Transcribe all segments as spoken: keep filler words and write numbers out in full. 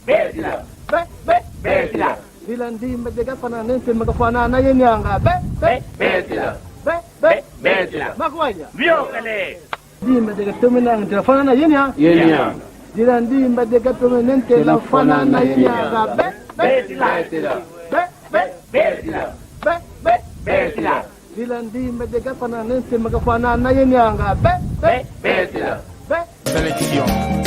Betila. Be, be, betila. Dila ndimba de gafanana nente, magafanana ye nyanga. Be, be, betila. Be, be, betila. Makwaya. Vyokele. Ndimba de gatome nanga, dila fanana ye nya. Ye nya. Dila ndimba de gatome nente, dila fanana ye nyanga. Be, be, betila. Be, be, betila. Be, be, betila. Dila ndimba de gafanana nente, magafanana ye nyanga. Be, be, betila. Be. Sélection.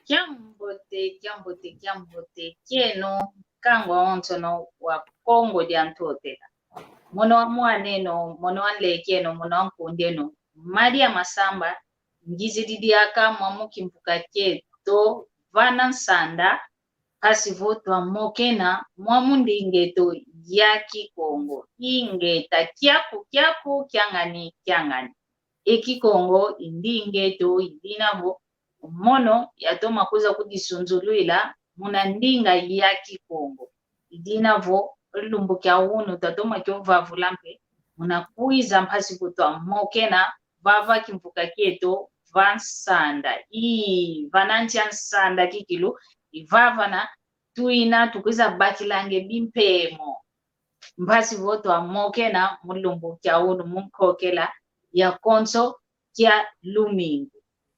Kiambote, kiambote, kiambote kieno, nkangu awonsono wa Kongo dia Ntotela. Mono wa mwan'eno, mono wa nlek'eno, mono wa nkund'eno, Maria Masamba, ngizidi diaka mwamu kimvuka kieto, vana nsanda, mpasi vo twamokena mwamu nding'eto ya Kikongo. Ingeta, kiaku, kiaku, kiangani, kiangani. E Kikongo i nding'eto, i dina vo mono yatoma kwiza kudisunzulwila muna ndinga ya Kikongo. I dina vo lumbu kia unu twatoma kio vavula mpe muna kwiza mpasi vo twamokena vava kimvuka kieto va nsanda. Ii, vana nsi a nsanda kikilu, i vavana twina tukwiza bakilange bimpemo. Mpasi vo twamokena mu lumbu kia unu mu nkokela ya konso kia lumingu.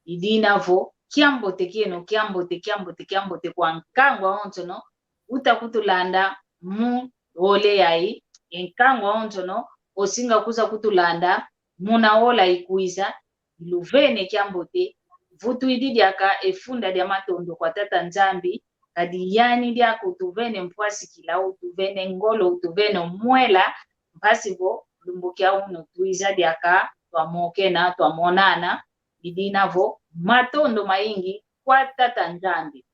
I dina vo kiambote kieno, kiambote, kiambote, kiambote kwa nkangu awonsono uta kutulanda mu ole yayi, e nkangu awonsono osinga kwiza kutulanda muna ola ikwiza, iluvene kiambote, vutwidi diaka e funda dia matondo kwa Tata Nzambi, kadi yani diaka utuvene mpwasikila, utuvene ngolo, utuvene mwela, mpasi vo lumbu kia unu twiza diaka twamokena, twamonana, i dina vo matondo mayingi kwa Tata Nzambi.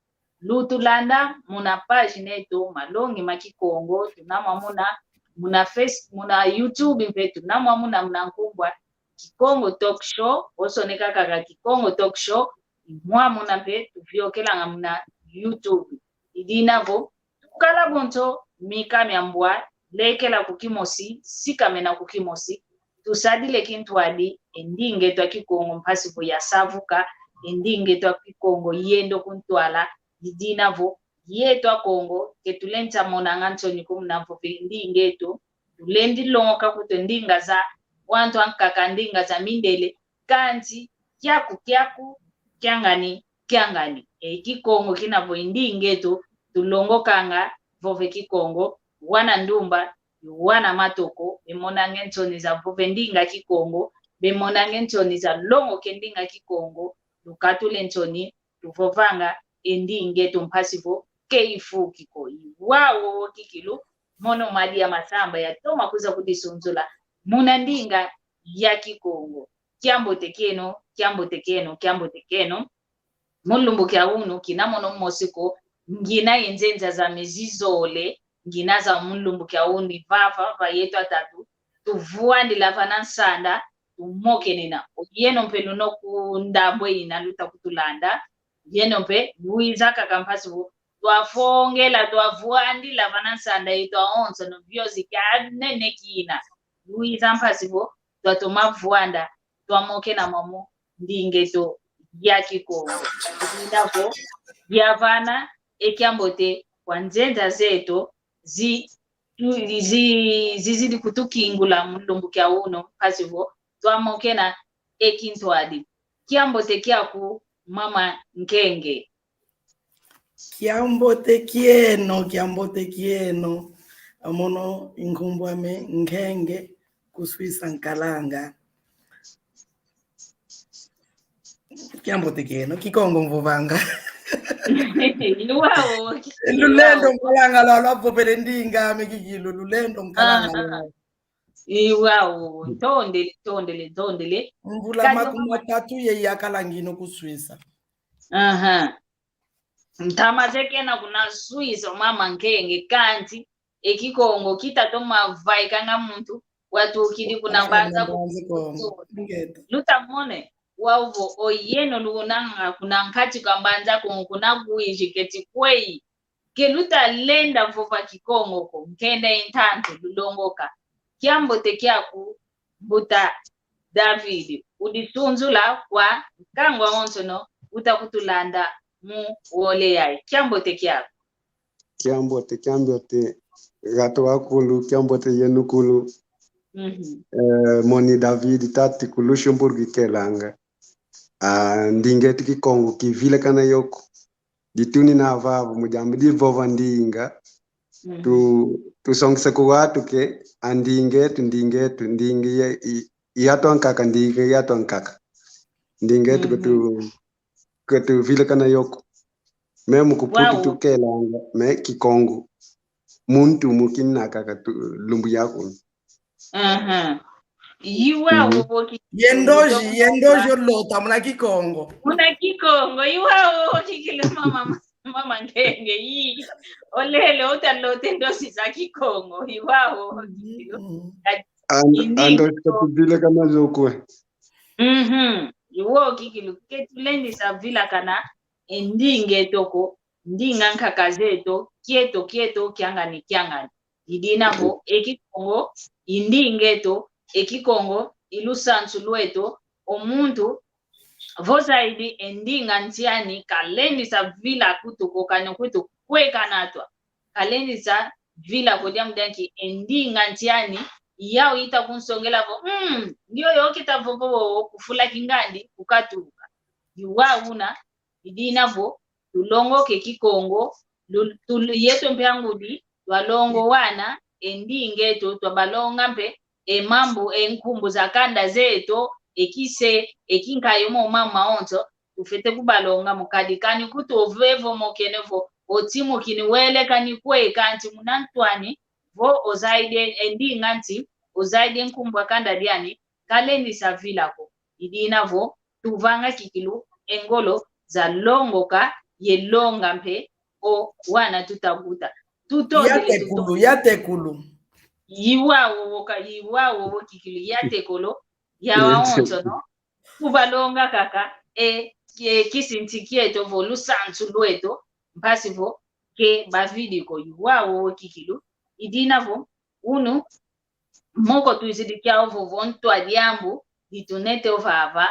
Lutulanda muna pagina eto Malongi ma Kikongo, tuna mwa muna, muna Face, muna YouTube mpe tuna mwa muna, muna nkumbu a Kikongo Talk Show, osoneka kaka Kikongo Talk Show, i mwa muna mpe tuviokelanga muna YouTube. I dina vo tukala bonso mika mia mbwa, lekela ku kimosi, sikamena ku kimosi, tusadile kintwadi e nding'eto a Kikongo mpasi vo yasavuka, e nding'eto a Kikongo yenda ku ntwala, i dina vo yeto Akongo ke tulenda monanga nsoni ko muna vova e nding'eto, tulendi longoka kutu e ndinga za wantu ankaka, ndinga za mindele, kansi kiaku kiaku, kiangani kiangani. E Kikongo kina vo e nding'eto, tulongokanga vova e Kikongo, wana ndumba, wana matoko, bemonange nsoni za vova e ndinga Kikongo, bemonange nsoni za longoka e ndinga Kikongo, lukatule nsoni, tuvovanga e nding'eto mpasi vo ke ifuki ko. I wau wowo kikilu, mono Maria Masamba yatoma kwiza kudisunzula muna ndinga ya Kikongo. Kiambote kieno, kiambote kieno, kiambote kieno. Mu lumbu kia unu, kina mono mosi ko, ngina e nzenza zame zizole, ngina za mu lumbu kia unu, i vava, va yeto atatu, tuvwandila vana nsanda, tumokenena. O yeno mpe luna ku ndambu ina luta kutulanda, yeno mpe lwiza kaka mpasi vo twafongela, twavwandila vana nsanda yeto awonsono, viozi kia nene kina. Lwiza mpasi vo twatoma vwanda, twamokena mwamu nding'eto ya Kikongo. Ndina vo, yavana e kiambote kwa nzenza zeto zi, tu-, zi, zizidi kutukingula mu lumbu kia unu, mpasi vo twamokena e kintwadi. Kiambote kiaku mama Nkenge. Kiambote kieno, kiambote kieno. Amono i nkumbu ame Nkenge ku Suíça nkalanga. Kiambote kieno, Kikongo mvovanga. Iwau. Lulendo nkalanga lwa, lwavovele ndinga ame kikilu, lulendo nkalanga lwa. Iwau, ntondele, ntondele, ntondele. Mvula makumi matatu ye yakalangino ku Suíça. Aha. Ntama ze kena kuna Suíça, mama Nkenge, kanti e Kikongo kita toma vaikanga muntu watukidi kuna Mbanza Kongo. Lutamone, wau vo oyeno lunanga kuna nkati kwa Mbanza Kongo, kuna Uíge keti kweyi. Ke lutalenda vova Kikongo ko, nkenda i ntantu lulongoka. Kiambote kiaku, mbuta David, udisunzula kwa nkangu awonsono uta kutulanda mu wole yayi. Kiambote kiaku. Kiambote, kiambote, gatu wakulu, kiambote yenu kulu. Mhm. Eh, moni David, tati ku Luxemburgo ikelanga. Ah, ndinga etu Kikongo kivilakana yoku. Ditunina vava mu diambu divova ndinga. Mhm. Tu, tusongesa ku watu ke, a ndinga etu, ndinga etu, ndinga ya, i, i atu ankaka, ndinga ya atu ankaka. Ndinga etu kutu, mhm, kutuvilakana yoku. Memu ku Putu tukelanga, me Kikongo. Muntu mu kina kaka tu, lumbu yaku. Aha. Iwau wo ki-, ye ndozi, ye ndozi olota muna Kikongo. Muna Kikongo, iwau wo kikilu mama, mama Nkenge, i. Olele uta lote ndozi za Kikongo, iwau wo kikilu. Mhm. An-, ando kitubile kana zokwe. Mhm. Iwo kikilu, ke tulendisa vilakana, e ndinga eto ko, ndinga nkaka zeto, kieto, kieto, kiangani, kiangani. I dina vo, e Kikongo i ndinga eto, e Kikongo i lusansu lweto, o muntu vo zaidi e ndinga nsi ani, kalendisa vila kutu ko, kani kutu kwe kanatwa. Kalendisa vila ko diambu dia nki, e ndinga nsi ani, yau ita kunsongela vo, mm, ndioyo kita vovo kufula kingandi, kukatuka. Iwau una, i dina vo, tulongoke Kikongo, lu-, tu-, yeto mpe angudi, twalongo wana, e ndinga eto, twabalonga mpe, e mambu, e nkumbu za kanda zeto, e kise, e kinkayo mo mama onso, tufete kubalonga mo kadi kani kutu ovevo mokene vo, otimukini wele kani kwe kanti muna ntwani, vo ozaide e ndinga nsi, ozaide nkumbu a kanda diani, kalendisa vila ko. I dina vo, tuvanga kikilu e ngolo za longoka ye longa mpe o wana tutakuta. Tutondele, yatekulu, tutondele. Yatekulu. Iwau wo ka, iwau wo kikilu yatekolo, ya wawonsono. Kuvalonga kaka, e, e, kisinti kieto vo lusansu lweto, mpasi vo, ke bavidi ko iwau wo kikilu. I dina vo, unu, moko twizidi kia ovovo ntwa diambu, ditunete ovava,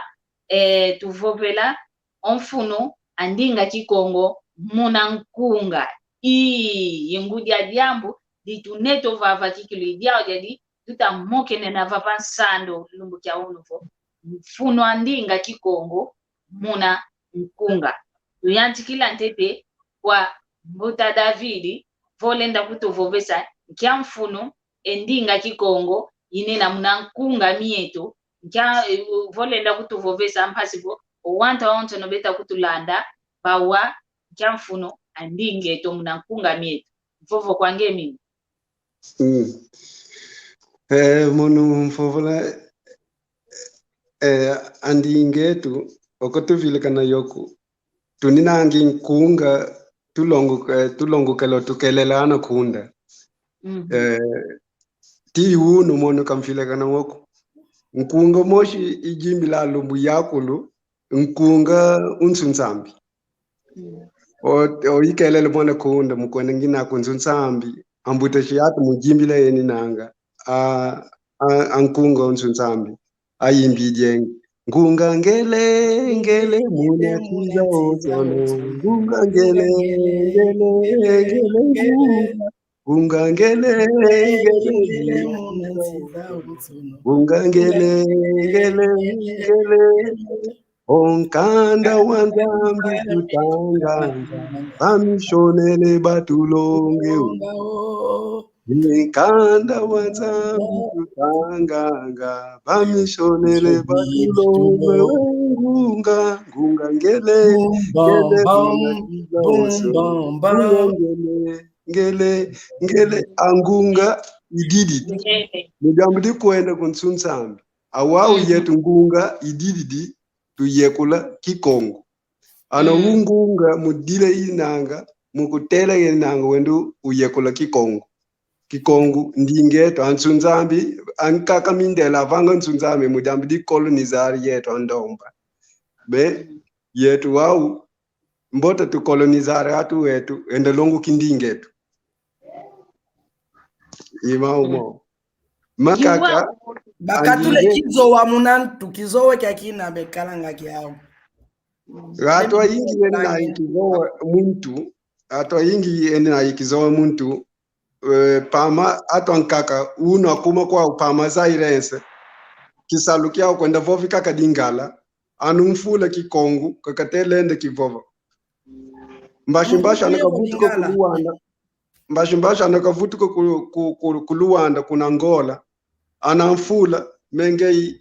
e, tuvovela o mfunu a ndinga Kikongo muna nkunga. Ii, i ngudi a diambu, ditunete ovava kikilu i diau diadi, tuta mokene na vava nsando lumbu kia unu vo. Mfunu a ndinga Kikongo muna nkunga. Tuyantikila ntete kwa mbuta David, vo lenda kutuvovesa nkia mfunu e ndinga Kikongo inena muna nkunga mieto, nkia, e, vo lenda kutuvovesa mpasi vo, o wantu awonsono beta kutulanda, bawa nkia mfunu a ndinga eto muna nkunga mieto. Mvovo kwa nge mini. Mm. Eh, mono mvovola, eh, a ndinga eto, oko tuvilakana yoku. Tuninangi nkunga, tulongo-, eh, tulongokelo tukelela ana kunda. Mhm. Eh, ti unu mono kamvilakana woku. Nkunga mosi ijimbila lumbu yakulu, nkunga unsu Nzambi. Mm. O, o ikelele mwana kunda mukwenda ngina kunsu Nzambi. Ambuta si atu mujimbila eni nanga. A, a, a nkunga unsu Nzambi. Ayimbidi engi. Nkunga ngele, ngele, muna kiza ozono. Nkunga ngele, ngele, ngele, nkunga. Nkunga ngele, ngele, ngele, muna kiza ozono. Nkunga ngele, ngele, ngele. O nkanda wa Nzambi tutanganga, bamisionele batulonge o. Nkanda wa Nzambi tutanganga, bamisionele batulonge o. Ngunga, ngunga ngele, ngele, ngunga kiza oso. Ngunga ngele, ngele, ngele, a ngunga ididi. Mu diambu di kwenda ku nsu Nzambi. Awau yetu ngunga ididi tuyekula Kikongo. Ana u ngunga mudila inanga, mukutela inanga wenda uyekula Kikongo. Kikongo ndingetu, a nsu Nzambi, ankaka mindele avanga nsu Nzambi mu diambu di colonizar yetu a ndomba. Be, yetu wau, mbote tu colonizar atu wetu, enda longo kindingetu. Ima umo. Makaka, bakatule kizowa muna ntu, kizowa kia kina bekalanga kiau. Atu ayingi yena na kizowa muntu, atu ayingi yena na kizowa muntu, eh, pama atu ankaka, unu akuma kwau pama Zairense, kisalu kiau kwenda vovi kaka Lingala, anu mfula Kikongo, kakatela enda kivova. Mbashi mbashi ana kavutuka ku Luanda. Mbashi mbashi ana kavutuka ku, ku, ku, ku Luanda, kuna Angola. Ana mfula, menge i,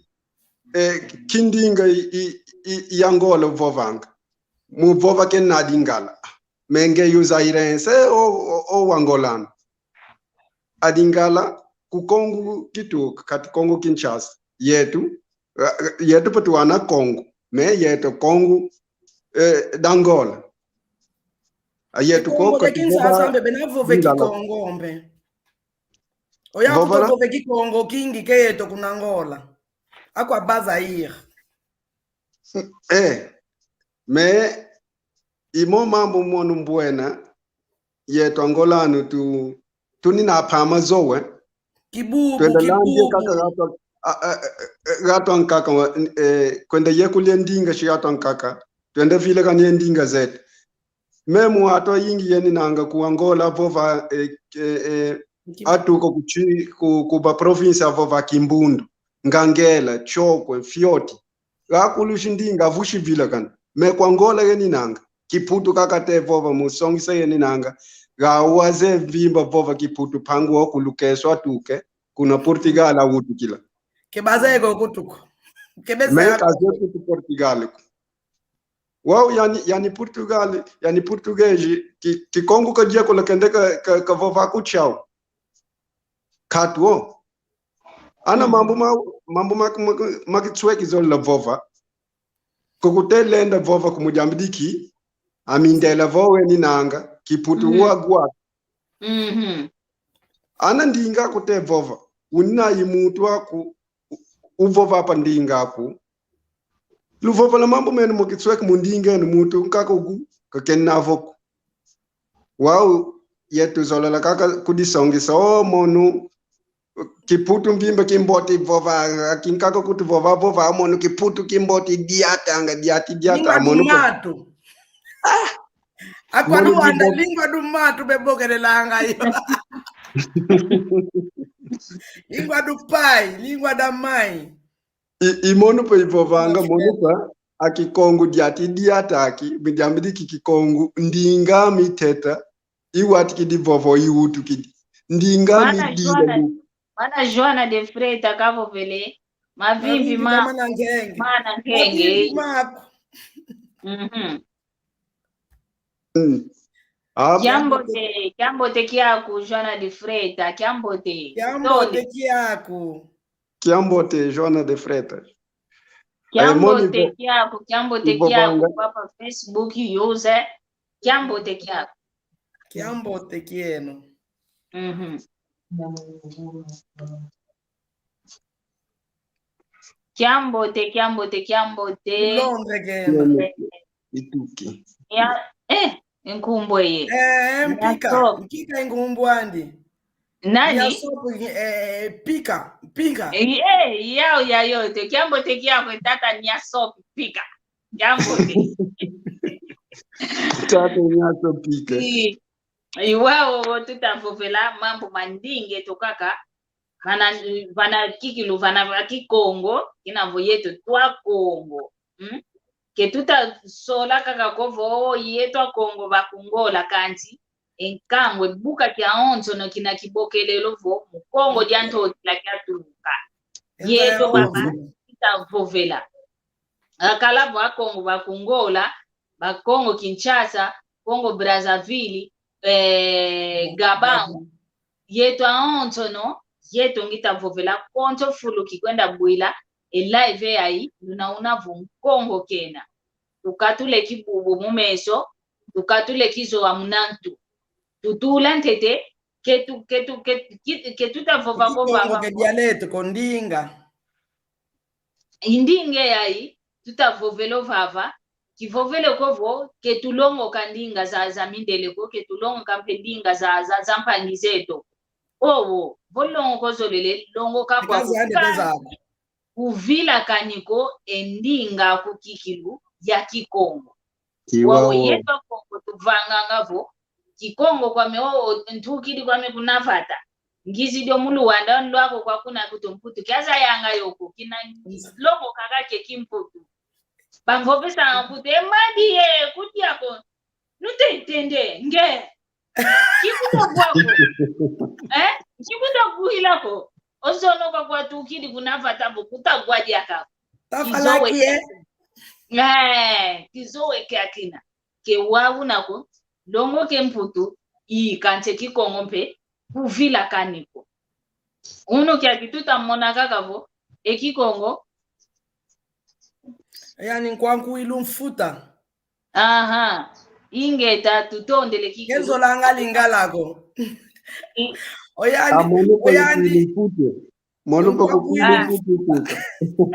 eh, kindinga i, i, i, i Angola vovanga. Muvova kena Lingala. Menge yu Zairense o, o, o Angolano. A Lingala, ku Kongo kituka, kati Kongo Kinshasa. Yetu, eh, yetu patuwana Kongo. Me yetu Kongo, eh, d'Angola. A yetu Kongo ko kati Kinshasa mbe bena vove Kikongo mbe. Oya kutovove Kikongo kingi ke yetu kuna Angola. Akwa Bazaire. Eh, me imo mambu mono mbwena, yetu Angolano tu, tunina pama zowe. Kibubu, twenda landie kibubu. Kaka gato, a, a, a, gato ankaka, eh, kwenda yekulia ndinga shi gato ankaka. Twenda vila kani ndinga zetu. Memu atu ayingi yeninanga ku Angola vova, eh, eh, eh, atuka ku chi-, ku, ku ba província vova Kimbundu, Ngangela, Chokwe, Fioti. Gakulu shindinga vushi vilakana. Me ku Angola yeninanga. Kiputu kaka te vova musongisa yeninanga. Gawaze mvimba vova Kiputu pangu wa kulukeso atuke. Kuna Portugal awutukila. Kebaze ego kutuku. Kebeze me kaze kutu Portugal ku. Wau yani, yani Portugal, yani Português, ki, Kikongo kadia kula kende ka, ka, kavova ku chau. Katuo. Ana mambu ma, mambu ma, ma, ma kitsweki zola vova. Kukutela enda vova ku Mozambique, amindela vo weninanga, Kiputu wa gwa. Ana ndinga kute vova, unina i mutu aku, u-, uvova pa ndinga aku. Luvova la mambu mene mo kitsweki mu ndinga enu mutu nkaka ugu, kakena voku. Wau, yetu zolela kaka kudisongisa, o, mono, Kiputu mvimba kimbote vova, kinkaka kutu vova, vova, mono Kiputu kimbote diatanga, diati, diata, mono. Lingua do mato. Ah! Akwa mono Luanda, lingua do mato, bebokelelanga yo. Lingua do pai, lingua da mãe. I, i mono pa ivovanga, mono pa, a Kikongo diati, diata aki, midiambi di ki Kikongo, ndinga miteta, iwati kidi vovo, iwutu kidi. Ndinga midila. Mana Joana de Freitas kavovele, mavimbi ma, mana nkenge. Mavimbi maku. Mhm. Mm. Ah, bon. Kiambote, kiambote kiaku, Joana de Freitas, kiambote. Kiambote kiaku. Kiambote, Joana de Freitas. Kiambote kiaku, kiambote kiaku, papa Facebook user. Kiambote kiaku. Kiambote kieno. Mhm. Kiambote, kiambote, kiambote. Londres kieno. Ituki. Ya, eh, nkumbu eye. Eh, mpika. Mpika nkumbu andi. Nani? Nyasopi, eh, pika, pika. Eh, eh, yau, ya, yo, te, kiambote kiaku, tata Nyasopi, pika. Kiambote. Tata Nyasopi, pika. I, i wau, tutavovela mambu ma ndinga eto kaka. Vana, vana kikilu, vana va Kikongo, kina vo yeto twa Kongo. Hmm? Ke tutasola kaka ko vo yeto Akongo ba ku Ngola, kansi e nkangu, e buka kiawonsono kina kibokelelo vo mu Kongo dia Ntotila kiatuluka. Yeto baba, tutavovela. Akala vo Akongo ba ku Ngola, ba Kongo Kinshasa, Kongo Brazzaville, eh, Gabão. Yeto awonsono, yeto ngita vovela konso fulu kikwenda bwila e live yayi, luna una vo Nkongo kena. Tukatule kibubu mu meso, tukatule kizowa muna ntu. Tutula ntete, ke tu, ke tu, ke, ke, ke tutavova ko vava. Ke dialeto ko, ndinga. I ndinga yayi, tutavovelo vava, kivovele ko vo, ke tulongoka ndinga za, za mindele ko, ke tulongoka mpe ndinga za, za, za mpangi zeto. Owo, vo longoka ozolele, longoka kwa kuvila kani ko e ndinga aku kikilu ya Kikongo. Kiwa wo. Yeto Akongo tuvanganga vo, Kikongo kwame o, o, ntukidi kwame kuna vata. Ngizidi o mu Luanda, nlwako kwa kuna kutu Mputu. Kiazayanga yo ko, kina longoka kaka e Kimputu. Bamvovesanga kutu, e madi ye, kudia ko. Nutentende, nge. Kikuta kwako. Eh? Kikuta kuhila ko. Ozono kwa kwa tukidi kuna vata vo kuta kwa diaka. Tafalaki, eh? Eh, kizowe kia kina. Ke wau nako, longoka e Mputu, i kansi e Kikongo mpe, kuvila kani ko. Unu kiaki tutamona kaka vo, e Kikongo. Yani nkwa nkuilu mfuta. Aha. Ingeta tutondele Kikongo. Kezolanga Lingala ko. I- Oyandi, ah, mono oyandi. Kuilu mfuta. Mono nkwa kuilu mfuta.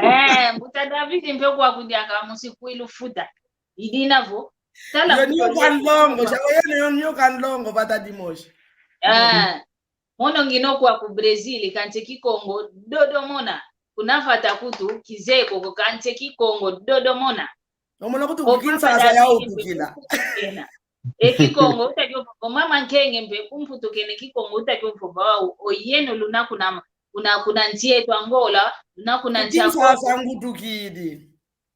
Eh, mbuta David mpe kwa kudiaka musi kuilu mfuta. I dina vo. Tala yo nioka nlongo, sha oyo nioka nlongo vata dimosi. Ah. Mono ngina kwa ku Brazil, kansi e Kikongo dodo mona. Kuna vata kutu kizeye ko, kansi e Kikongo dodo mona. Omona kutu ku Kinshasa ya utukila. E Kikongo uta kio, o mama Nkenge mpe ku Mputu kena e Kikongo uta kio vova, o yeno luna kuna, kuna, kuna nsi eto Angola, luna kuna nsi a Kongo. Kinshasa ngutukidi.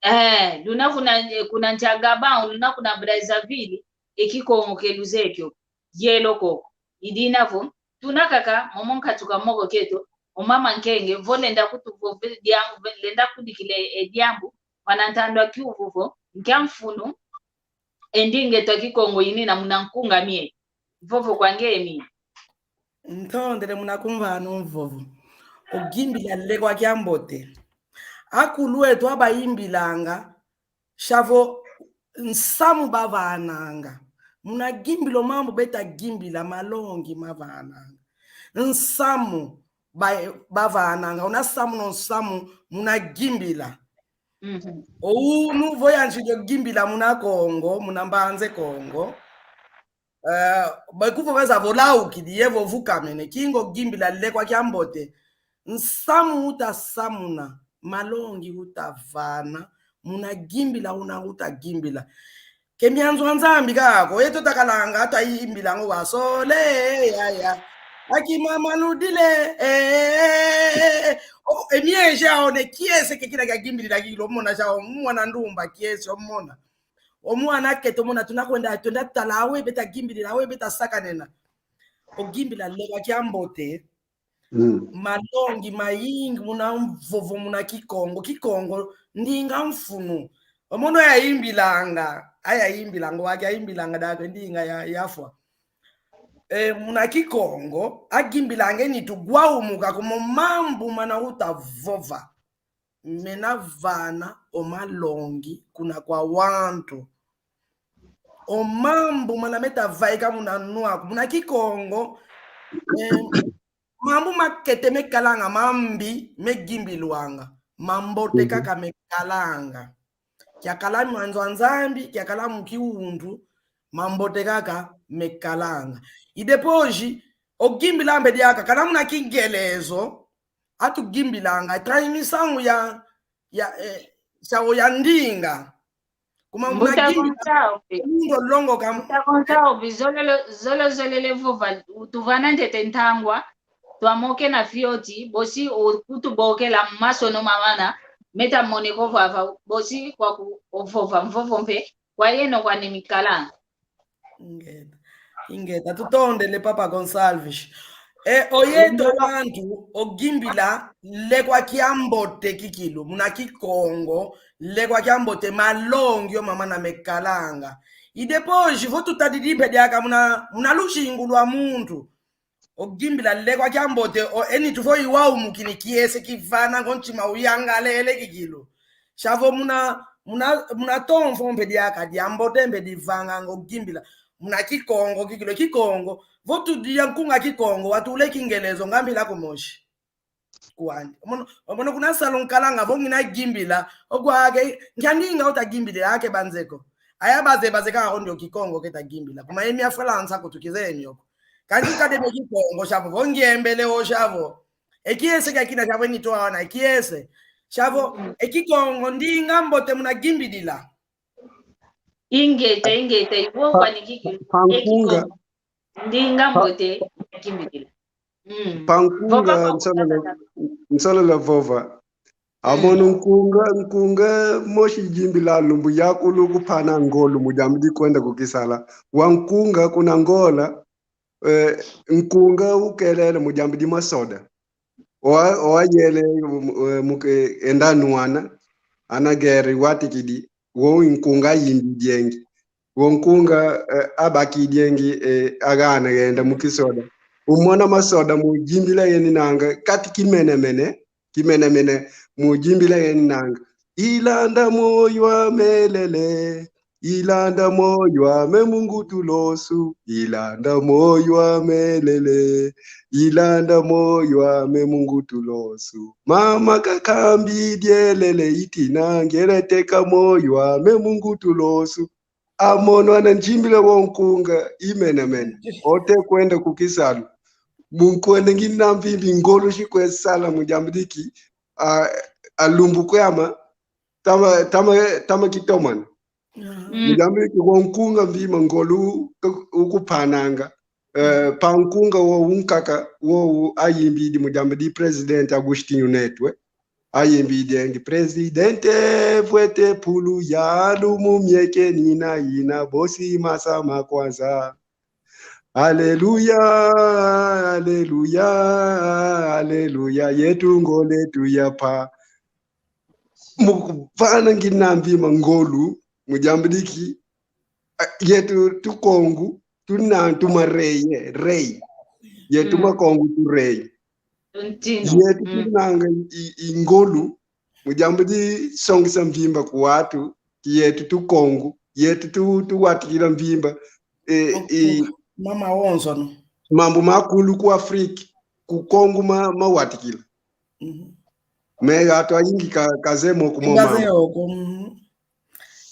Eh, luna kuna, eh, kuna nsi a Gabão, luna kuna Brazzaville, e Kikongo ke luzeye kio. Yelo koko. I dina vo, tuna kaka, momo nkatuka moko kieto, o mama Nkenge, vo lenda kutu vo, ve-, diambu, ve-, lenda kudikila e diambu, vana ntandwa kiuvu vo, nkia mfunu, e ndinga eto a Kikongo inina muna nkunga mie. Vovo kwa nge mi. Ntondele muna kumvana o mvovo. Ogimbila lekwa kiambote. Akulu eto abayimbilanga, sha vo nsamu bavananga. Muna gimbila o mambu beta gimbila, malongi mavananga. Nsamu ba-, bavananga. Una samu no nsamu muna gimbila. Mhm. O unu vo yanzidi o gimbila muna Kongo, muna Mbanza Kongo. Eh, bakuvo baza vo laukidi, ye vo vukamene, kingo gimbila lekwa kiambote. Nsamu uta samuna, malongi uta vana, muna gimbila una uta gimbila. Ke mianzo a Nzambi kako, eto takalanga, twayimbilanga o wasole, ya, ya. Aki mama nudile, eh, eh, eh, eh. O, e mieje ao ne kiese ke kina kia gimbilila kilo, omona jao, mwana ndumba kiese, omona. O mwana kete, omona, tuna kwenda, twenda tala awe beta gimbilila, awe beta sakanena. O gimbila lekwa kiambote. Mm. Malongi mayingi muna mvovo, muna Kikongo. Kikongo ndinga mfunu. Omono yayimbilanga, ayayimbilanga, waki ayimbilanga dake ndinga ya, yafwa. E, muna Kikongo, agimbilanga nitu gwaumuka kuma o mambu mana uta vova. Mena vana o malongi kuna kwa wantu. O mambu mana meta vaika muna nwaku. Muna Kikongo, eh, mambu makete mekalanga, mambi megimbilwanga. Mambote kaka mekalanga. Kiakala mwanzo a Nzambi, kiakala mu kiwundu, mambote kaka mekalanga. I depois, ogimbila mpe diaka, kana muna Kingelezo, atugimbilanga, transmissão ya, ya, eh, sao ya ndinga. Kuma muna Mbuta Gonçalves. Mundo longo kam- Mbuta Gonçalves, zolele, zolo, zolele vova, tuvana ntete ntangwa, twamokena fioti, bosi o kutubokela masono mamana, Meta moneka ovava, bosi kwaku ovova mvovo mpe, kwa yeno kwani mikalanga. Ingeta. Ingeta. Tutondele, Papa Gonçalves. E, oyeto wantu, ogimbila, lekwa kiambote kikilu, muna Kikongo, lekwa kiambote malongi o mama na mekalanga. I depois, vo tutadidi mpe diaka muna, muna luzingu lwa muntu. Ogimbila lekwa kiambote, o, eni tuvo iwau mukini kiese kivana ngo ntima uyangalele kikilu. Savo muna, muna, muna tomfo mpe diaka, diambote mpe divanga ngo gimbila. Muna Kikongo kikilu, Kikongo. Vo tudia nkunga Kikongo, watule Kingelezo, ngambila kumosi. Kwandi. Omono, omono kuna salu nkalanga, vo ngina gimbila, okwake, nkiandinga uta gimbilila ake banzeko. Aya baze, baze ka ondio Kikongo keta gimbila. Kuma emi a Falansa kutukize emi oko. Kansi kadebe Kikongo, savo, vo ngiembele o savo. Ekiese kia kina savo ni twana, ekiese. Savo, e Kikongo, ndinga mbote muna gimbilila. Ingeta, ingeta, iwo kwani kiki, pa, pa e nkunga. Kikongo. Ndinga mbote, gimbilila. Mm. Pa nkunga, vova, nsolola, nsolola vova. Amono nkunga, nkunga, mosi gimbila lumbu yakulu kupana ngolo mu diambu di kwenda ku kisala. Wa nkunga kuna Ngola, eh, nkunga ukelele mu diambu di masoda. Owa, owa yele, eh, muke enda nwana, ana geri watikidi, wo nkunga yimbi diengi. Wo nkunga, eh, abaki diengi, eh, agana genda mu kisoda. Umona masoda mu gimbila yeni nanga, kati kimenemene, kimenemene, mu gimbila yeni nanga. Ilanda moyo amelele, ilanda moyo ame mungutu losu, ilanda moyo amelele, ilanda moyo ame mungutu losu. Mama kakambi dielele itina ngele teka moyo ame mungutu losu. Amono ana ngimbila wo nkunga imenemene. Ote kwenda ku kisalu. Munkwenda ngina mvimbi ngolo si kwe sala mu diambu diki, a, a lumbu kwama, tama, tama, tama kitomana. Mu diambu diki wo nkunga mvima ngolo u, ukupananga. Eh, pa nkunga wo unkaka, wo u ayimbidi mu diambu di Presidente Agostinho Neto, eh. Ayimbidi engi, Presidente, vwete pulu ya lumu mieke nina ina bosi masa makwanza. Aleluya, aleluya, aleluya, yetu ngolo etu ya pa. Mu kuvana ngina mvima ngolo, mu diambu diki, a, yetu tukongo, tuna tuma rei, eh, rei. Yetu makongo tu rei. Yetu tunanga i, i ngolo, mu diambu di songesa mvimba ku watu, ki yetu tukongo, yetu tu, tuwatikila mvimba, eh, i mama onzo no. Mambu makulu ku Afrika, ku Kongo ma, mawatikila. Mhm. Me atu ayingi ka, kazeye mo ku mo mama. Kazeye oko, mhm.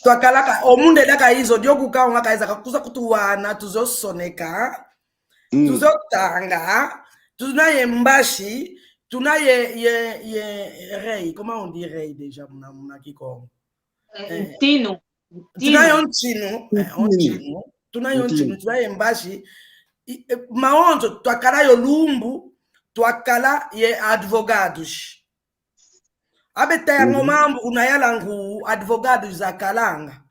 Twakalaka, o mundele ka izo, dio kukaonga ka iza, kakuza kutuwana, tuzosoneka, mm, tuzotanga, tuna ye mbashi, tuna ye, ye, ye rei. Comment on dit rei déjà muna, muna Kikongo? Eh, eh, ntinu. Tuna yo ntinu, eh, o ntinu. Tuna yo ntinu, tuna ye mbashi. I, eh, maonzo, twakala yo lumbu, twakala ye advogados. Abe taya ngo mambu unayala ngu advogado zakalanga.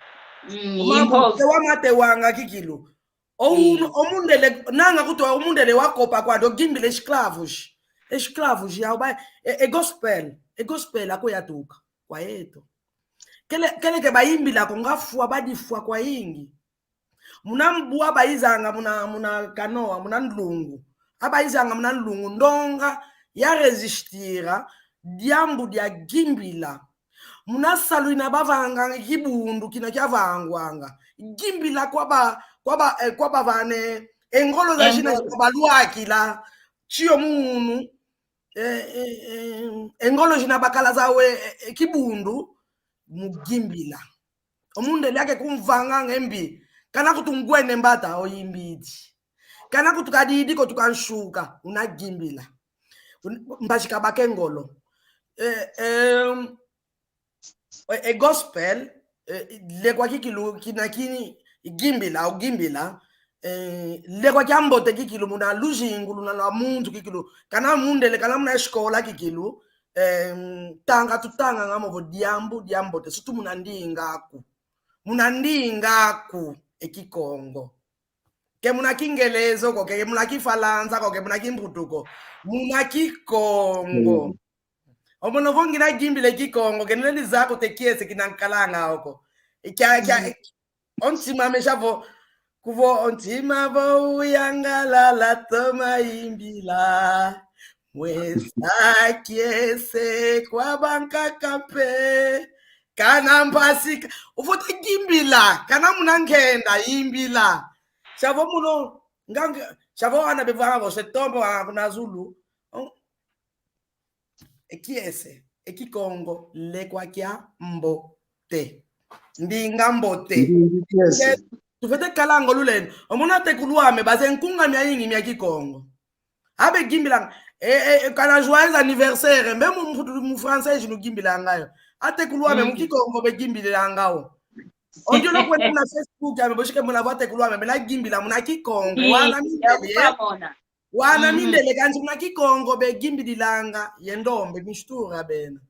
Mm, o mambu imposto. Tewa mate wanga kikilu. O uno, o mundele, nanga kutu o mundele wakopa kwandi, ogimbila escravos. Escravos, ya uba, e, e gospel, e gospel ako yatuka kwa yeto. Kele, kele ke bayimbila ko ngafwa, badifwa kwayingi. Muna mbu abayizanga muna, muna kanoa, muna nlungu. Abayizanga muna nlungu, ndonga ya resistira diambu dia gimbila. Muna salu ina bavanganga kibundu kina kiavangwanga. Gimbila kwaba, kwaba, eh, kwabavane, e ngolo zazina, e ngolo, zina balwakila, tiyo munu, eh, eh, eh, e ngolo zina bakala zawe, eh, eh, kibundu, mu gimbila. O mundele ake kumvanga ngembi. Kana kutu ngwene mbata, oyimbidi. Kana kutu kadidi ko tukansuka, unagimbila. Un-, mbazi kabake ngolo. Eh, em, e, e gospel, eh, lekwa kikilu, kina kini, gimbila, ogimbila, eh, lekwa kiambote kikilu, muna luzingu luna lwa muntu kikilu, kana mundele, kana muna escola kikilu, em, tanga tutanga nga mo vo diambu diambote, sutu muna ndinga aku. Muna ndinga aku, e Kikongo. Ke muna Kingelezo ko, ke muna Kifalansa ko, ke muna Kimputu ko. Muna Kikongo. Mm. Omono vo ngina gimbila e Kikongo, ke nlendi zaya ko te kiese kina nkalanga oko. Ikia, kia, mm. O ntima ame sia vo, kuvo o ntima vo uyangalala toma imbila. Mwesa kiese kwa bankaka mpe. Kana mpasi ka-, ufwete gimbila, kana muna nkenda imbila. Sia vo mono, nga, nga, sia vo ana bevanga vo se tombo, ah, kuna zulu. Oh. E kiese, e Kikongo, lekwa kia mbote. Ndinga mbote. Ndinga kiese. Nge, tufwete kalanga o lulendo. Omono atekulu ame, baze nkunga miayingi mia Kikongo. Abe gimbilanga, e, e, e, kana joyeux anniversaire, mbe mu, mu, mu français, jinu gimbilanga yo. Atekulu ame, mu Kikongo be gimbilanga o. Ondio no kwenda na Facebook, ame, boshike muna vo atekulu ame, bena gimbila muna Kikongo. Wana mindele. Wana mindele kansi muna Kikongo begimbililanga, ye ndombe, mistura bena.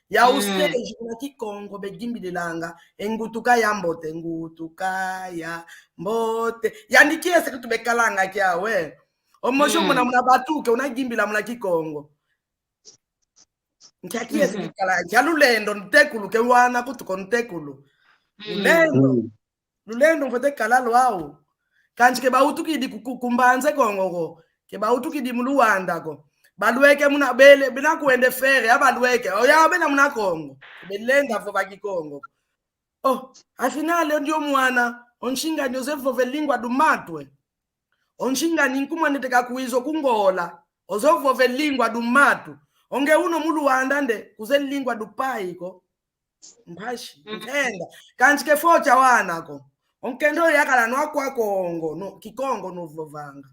Ya ustage muna Kikongo begimbililanga, e ngutuka ya mbote, ngutuka ya mbote. Yandi kiese kutu bekalanga kiawe. Omo sho muna, muna batuke, una gimbila muna Kikongo. Nkia kiese kikala, nkia lulendo ntekulu, ke wana kutu ko ntekulu. Lulendo. Lulendo mfwete kala lwau. Kansi ke bawutukidi ku, ku, ku Mbanza Kongo ko. Ke bawutukidi mu Luanda ko. Balweke muna bele, bena kwenda fere, abalweke. Oya bena muna Kongo. Belenda vova Kikongo. Oh, afinal, ondio mwana, o nsi ngani oze vova e lingua do mato e. O nsi ngani nkumwanete kakwiza ku Ngola, oze vova e lingua do mato. Onge uno mu Luanda nde, kuze lingua do pai ko. Mpasi, nkenda. Kansi ke foti ya wana ko. O nkenda oyo yakala no akwa Kongo, no, Kikongo no vovanga.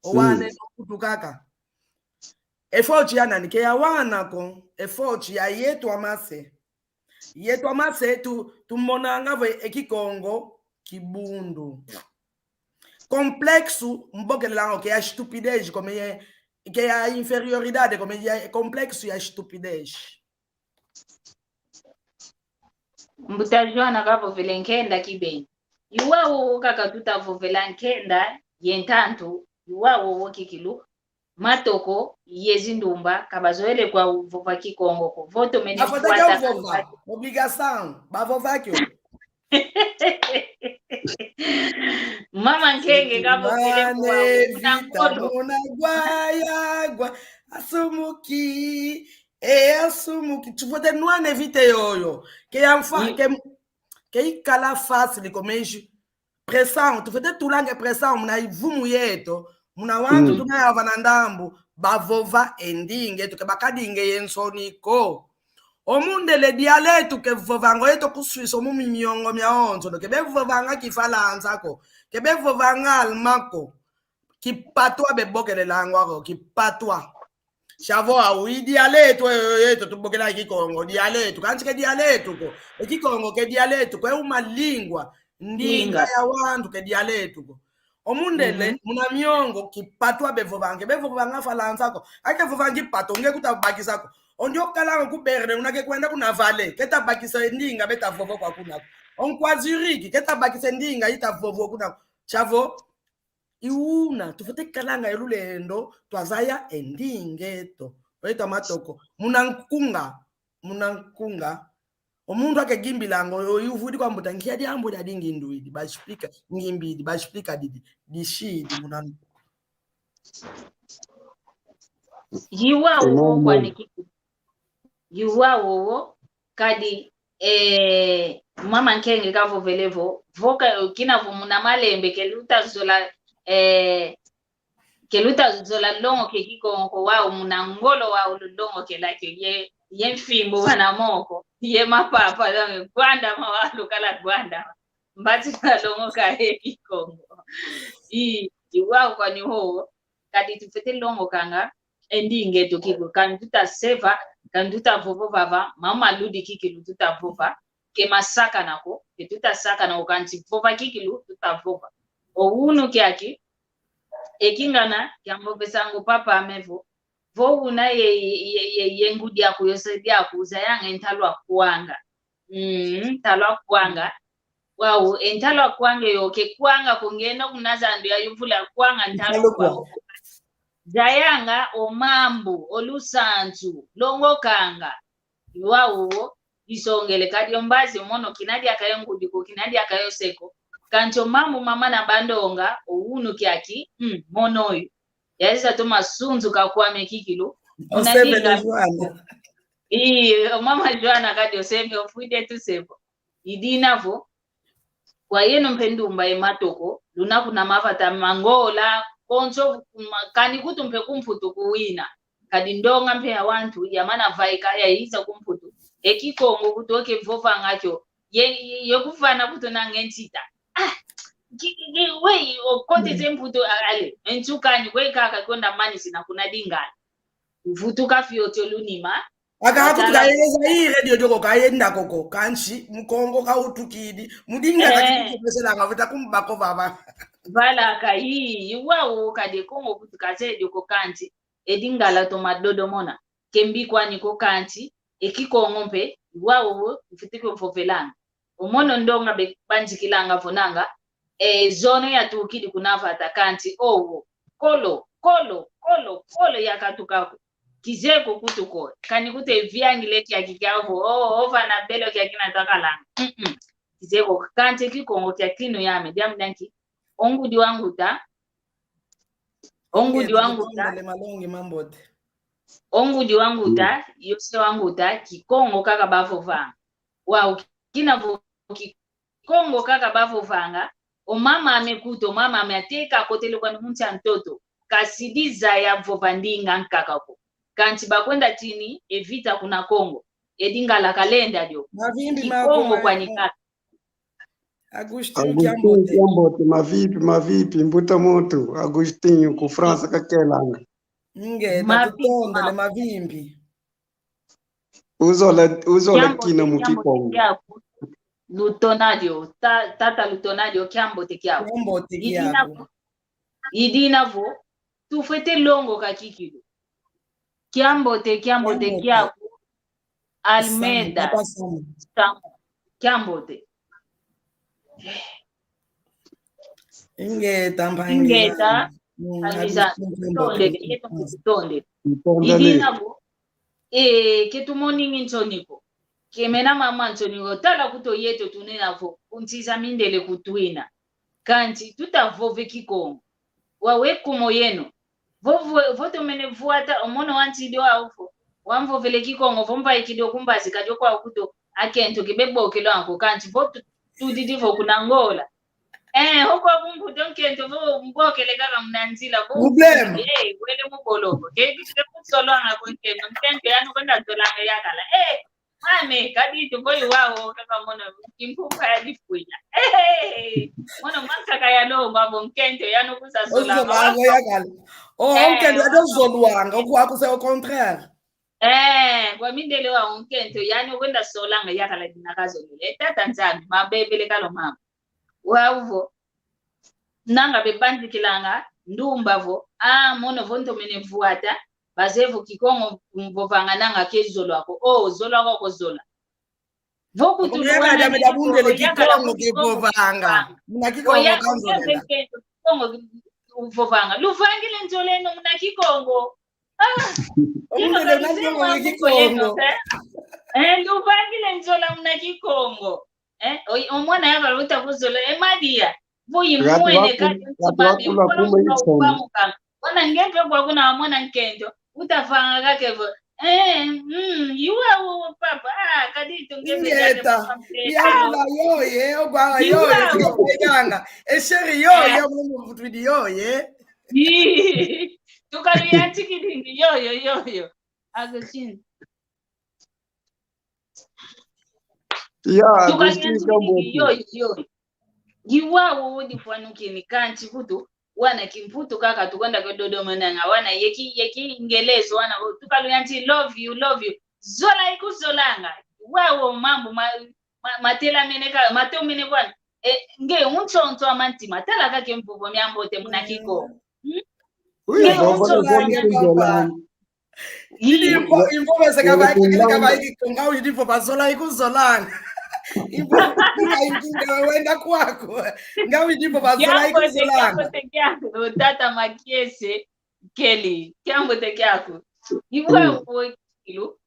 O wana no kutukaka. E foti ya nani? Ke ya wana ko, e foti ya yeto amase. Yeto amase tu, tumonanga vo e Kikongo kibundu. Complexo, mbokelelanga ke ya estupidez, comme ye, ke ya inferioridade, comme ye complexo ya estupidez. Mbuta Joana kavovele nkenda kibeni. Iwa wowo kaka tutavovela nkenda ye ntantu, iwa wowo kikilu. Matoko ye zindumba, ka bazoele kwa vova Kikongo ko. Vo tomene kukwata vova. Obrigação. Bavova kio. Mama Nkenge kavovele kwa Vita, muna gwaya gwa, asumuki, e asumuki. Tufwete nwana e Vita yoyo. Ke ya mfa, ke, ke ikala fácil ko, mais pressão, tufwete tulanga e pressão muna ivumu yeto, muna wantu tuna yava na ndambu, bavova e ndinga eto, ke bakadinga ye nsoni ko. O mundele dialeto ke vovanga yeto ku Suisse, o mu mimiongo miawonso, ke bevovanga Kifalansa ko, ke bevovanga Allemand ko, Kipatwa bebokelelanga ko, Kipatwa. Sia vo au, i dialeto, e, e, eto tubokela Kikongo, dialeto. Kansi ke dialeto ko. E Kikongo ke dialeto ko, e uma lingua. Ndinga ya wantu ke dialeto ko. O mundele, muna miongo, Kipatwa bevovanga, bevovanga Falansa ko. Ake vovanga Kipatwa, nge kutabakisa ko. Ondio kalanga ku Berne, una ke kwenda kuna Vale, keta bakisa ndinga beta vova kwa kuna ko. Onkwa Zurich, keta bakisa ndinga ita vova kuna ko. Sia vo, i una, tufwete kalanga e lulendo, twazaya e ndinga eto. Oyeto amatoko. Muna nkunga, muna nkunga. O muntu ake gimbilanga, o, o, i uvudi kwa mbuta, nkia diambu dia dingi nduidi, bashipika, ngimbidi, bashipika didi, dishidi, muna nkunga. Yiwa wowo kwani kiku. Yiwa wowo, kadi, eh, mama Nkenge kavovele vo, vo ka, kina vo muna malembe ke lutazola, eh, ke lutazola longoka e Kikongo ko wau muna ngolo wau lulongokela kio ye, ye mfimbu vana moko, ye mapapa, gwandama wau lukala gwandama. Mbati kalongoka e Kikongo. I, i wau kwani wowo, kadi tufwete longokanga e ndinga eto kikilu, ka ntu taseva, ka ntu tavova vava, mama ludi kikilu tutavova, ke masakana ko, ke tutasakana ko, kansi vova kikilu tutavova. O unu kiaki, e kingana kia mvovesango papa ame vo, Vo una ye, ye, ye, ye ngudi aku yose diaku, zayanga e ntalu akwanga. Mm, ntalu akwanga. Wau, e ntalu akwanga yo, ke kwanga ko ngeno kuna zandu ya yuvula kwanga ntalu kwa. Zayanga o mambu, o lusansu, longokanga. Wau, isongele kadi o mbazi mono kina diaka yo ngudi ko, kina diaka yo se ko. Kansi o mambu mama na bandonga, o unu kiaki, mm, mono yu. Yaziza toma sunzu kakwame kikilu. Oseve na Joana. Ii, o mama Joana kadi oseve ofwide tusevo. Idina vo, kwa yeno mpe ndumba ye matoko, luna kuna mavata ma Ngola, konso, ma-, kani kutu mpe ku Mputu kuwina. Kadi ndonga mpe ya wantu, yamana vaika, yayiza ku Mputu. E Kikongo kutu oke vovanga kio. Ye, ye, ye kuvana kutu na nge nsita. Ah, ki, ki, ki, wei, okote ze Mputu, a-, ale, e nsuka ni, wei kaka konda manisi na kuna Lingala. Vutuka fioti o lunima. Aka kutu kayele Zaire dio dio ko kayenda koko, kansi Mukongo kautukidi. Mu Lingala kitukupeselanga vita kumbako vava. Vala ka, ii, wau kadi e Kongo kutu kazeye dio ko kansi, e Lingala toma dodomona. Ke mbi kwani ko kansi, e Kikongo mpe, wau, mfwete kio vovelanga. O mono ndonga bebanzikilanga vo nanga, e, zono yatukidi kuna vata kansi, owo, kolo, kolo, kolo, kolo yakatuka ko. Kizeye ko kutu ko, kani kutu e viangile kiaki kiavo, o, o vana belo kiaki na takalanga. Mm-mm. Kizeye ko, kansi Kikongo kia kinu yame, diambu dia nki? O ngudi wa nguta, o ngudi wa nguta, o ngudi wa nguta, yo se wa nguta, Kikongo kaka bavovanga. Wau, kina vo Kikongo kaka bavovanga, o mama ame kutu, o mama ame ateka akotele kwani mu nsi a ntoto, kasidi zaya vova ndinga nkaka ko. Kansi bakwenda tini e vita kuna Kongo, e Lingala kalenda dio. Mavimpi Kikongo kwani kaka. Agustin, Agustin Kiambote. Kiambote, mavimpi, mavimpi, mbuta muntu, Agustin, ku France kakelanga. Nge, mavimpi, tutondele mavimpi. Uzola, uzola Kiambote, kina mu Kiambote Kikongo. Kiaku. Lutonadio, ta-, tata Lutonadio, Kiambote kiaku. Kiambote kiaku. Idina vo, idina vo, tufwete longoka kikilu. Kiambote, Kiambote kiaku. Almeida. Samu, Samu. Kiambote. Ingeta, mpangi. Ingeta, mpangi zame. Tutondele, yetu tutondele. Idina vo, e, ke tumoningi nsoni ko. Ke mena mama nsoni ko. Tala kutu yetu tunena vo, kuntiza mindele kutwina. Kansi tuta vova e Kikongo. Wau e kumo yeno. Vo, vo, vo tomene vuata, o mono wantidio au vo. Wamvovele Kikongo, vo mvaikidi o ku mbazi kadi o kwau kutu akento ke bebokelo anko, kansi vo tu-, tudidi vo kuna Ngola. Eh, oko ku Mputu nkento vo mbokele kaka muna nzila, vo. Problème. Eh, wele mu boloko. Ke, ke, ke kusolwanga ko nkento, nkento yano kwenda zolanga yakala. Eh, Mame, kadi tuvoyi wau, kaka mono, kimpumpa ya difwila. Eh, mono mankaka yalomba vo nkento yano kusa zola. Ozolanga yakala. Oh, eh, nkento yano zolwanga, kwa kuse au contraire. Eh, kwa mindele wau nkento yano kwenda solanga yakala dina kazolele. Eh, Tata Nzambi, mabebele kalo mama. Wau vo. Nanga bebanzikilanga ndumba vo, ah, mono vo ntomene vuata, bazeye vo Kikongo mvovanga nanga ke zolwa ko. Oh, zolwa ko, ko zola. Vo kutu luwana Kikongo, yakala Kikongo ke vovanga. Muna Kikongo kanzolele. Kikongo vovanga. Luvangile nzoleno muna Kikongo. Ah, ino kalisema muna Kikongo. Eh, luvangile nzola muna Kikongo. Eh, o, o mwana yakala uta kuzola, e Maria, vo imwene kati ntumami, ukolo kuka upamuka. Wana nge mpe kwa kuna mwana nkento, utavanga kake vo, eh, mm, yuwa wo papa, ah, kadi tu nge mpe. Ingeta, yanga yoye, ogwa yoye, yanga, e chéri yoye, mwana mvutwidi yoye. Tukalu ya tikidingi, yoyo, yoyo. Agustin. Ya, Agustin Kiambote. Yo, yo. Ngiwa wo difwanukini kansi kutu, wana kimputu kaka tukwenda kwe Dodoma nanga, wana yeki, yeki Ngelezo, wana tukalu yanti love you, love you. Zola ikuzolanga. Wa wo mambu ma, ma, matelamene ka, matomene bwana. E, nge untsonso amantima, tala kake mvovo miambote muna Kikongo. Hmm? Nge untsonso amantima. Ii. Info, info bese kavaika, kele kavaiki ko, nga uyidi info bazola ikuzolanga. Info, nga ingi nga wenda kwaku. Nga uyidi info bazola ikuzolanga. Kiambote, kiambote kiaku, tata Makiese, keli. Kiambote kiaku. Iwe, mm, uwe kikilu.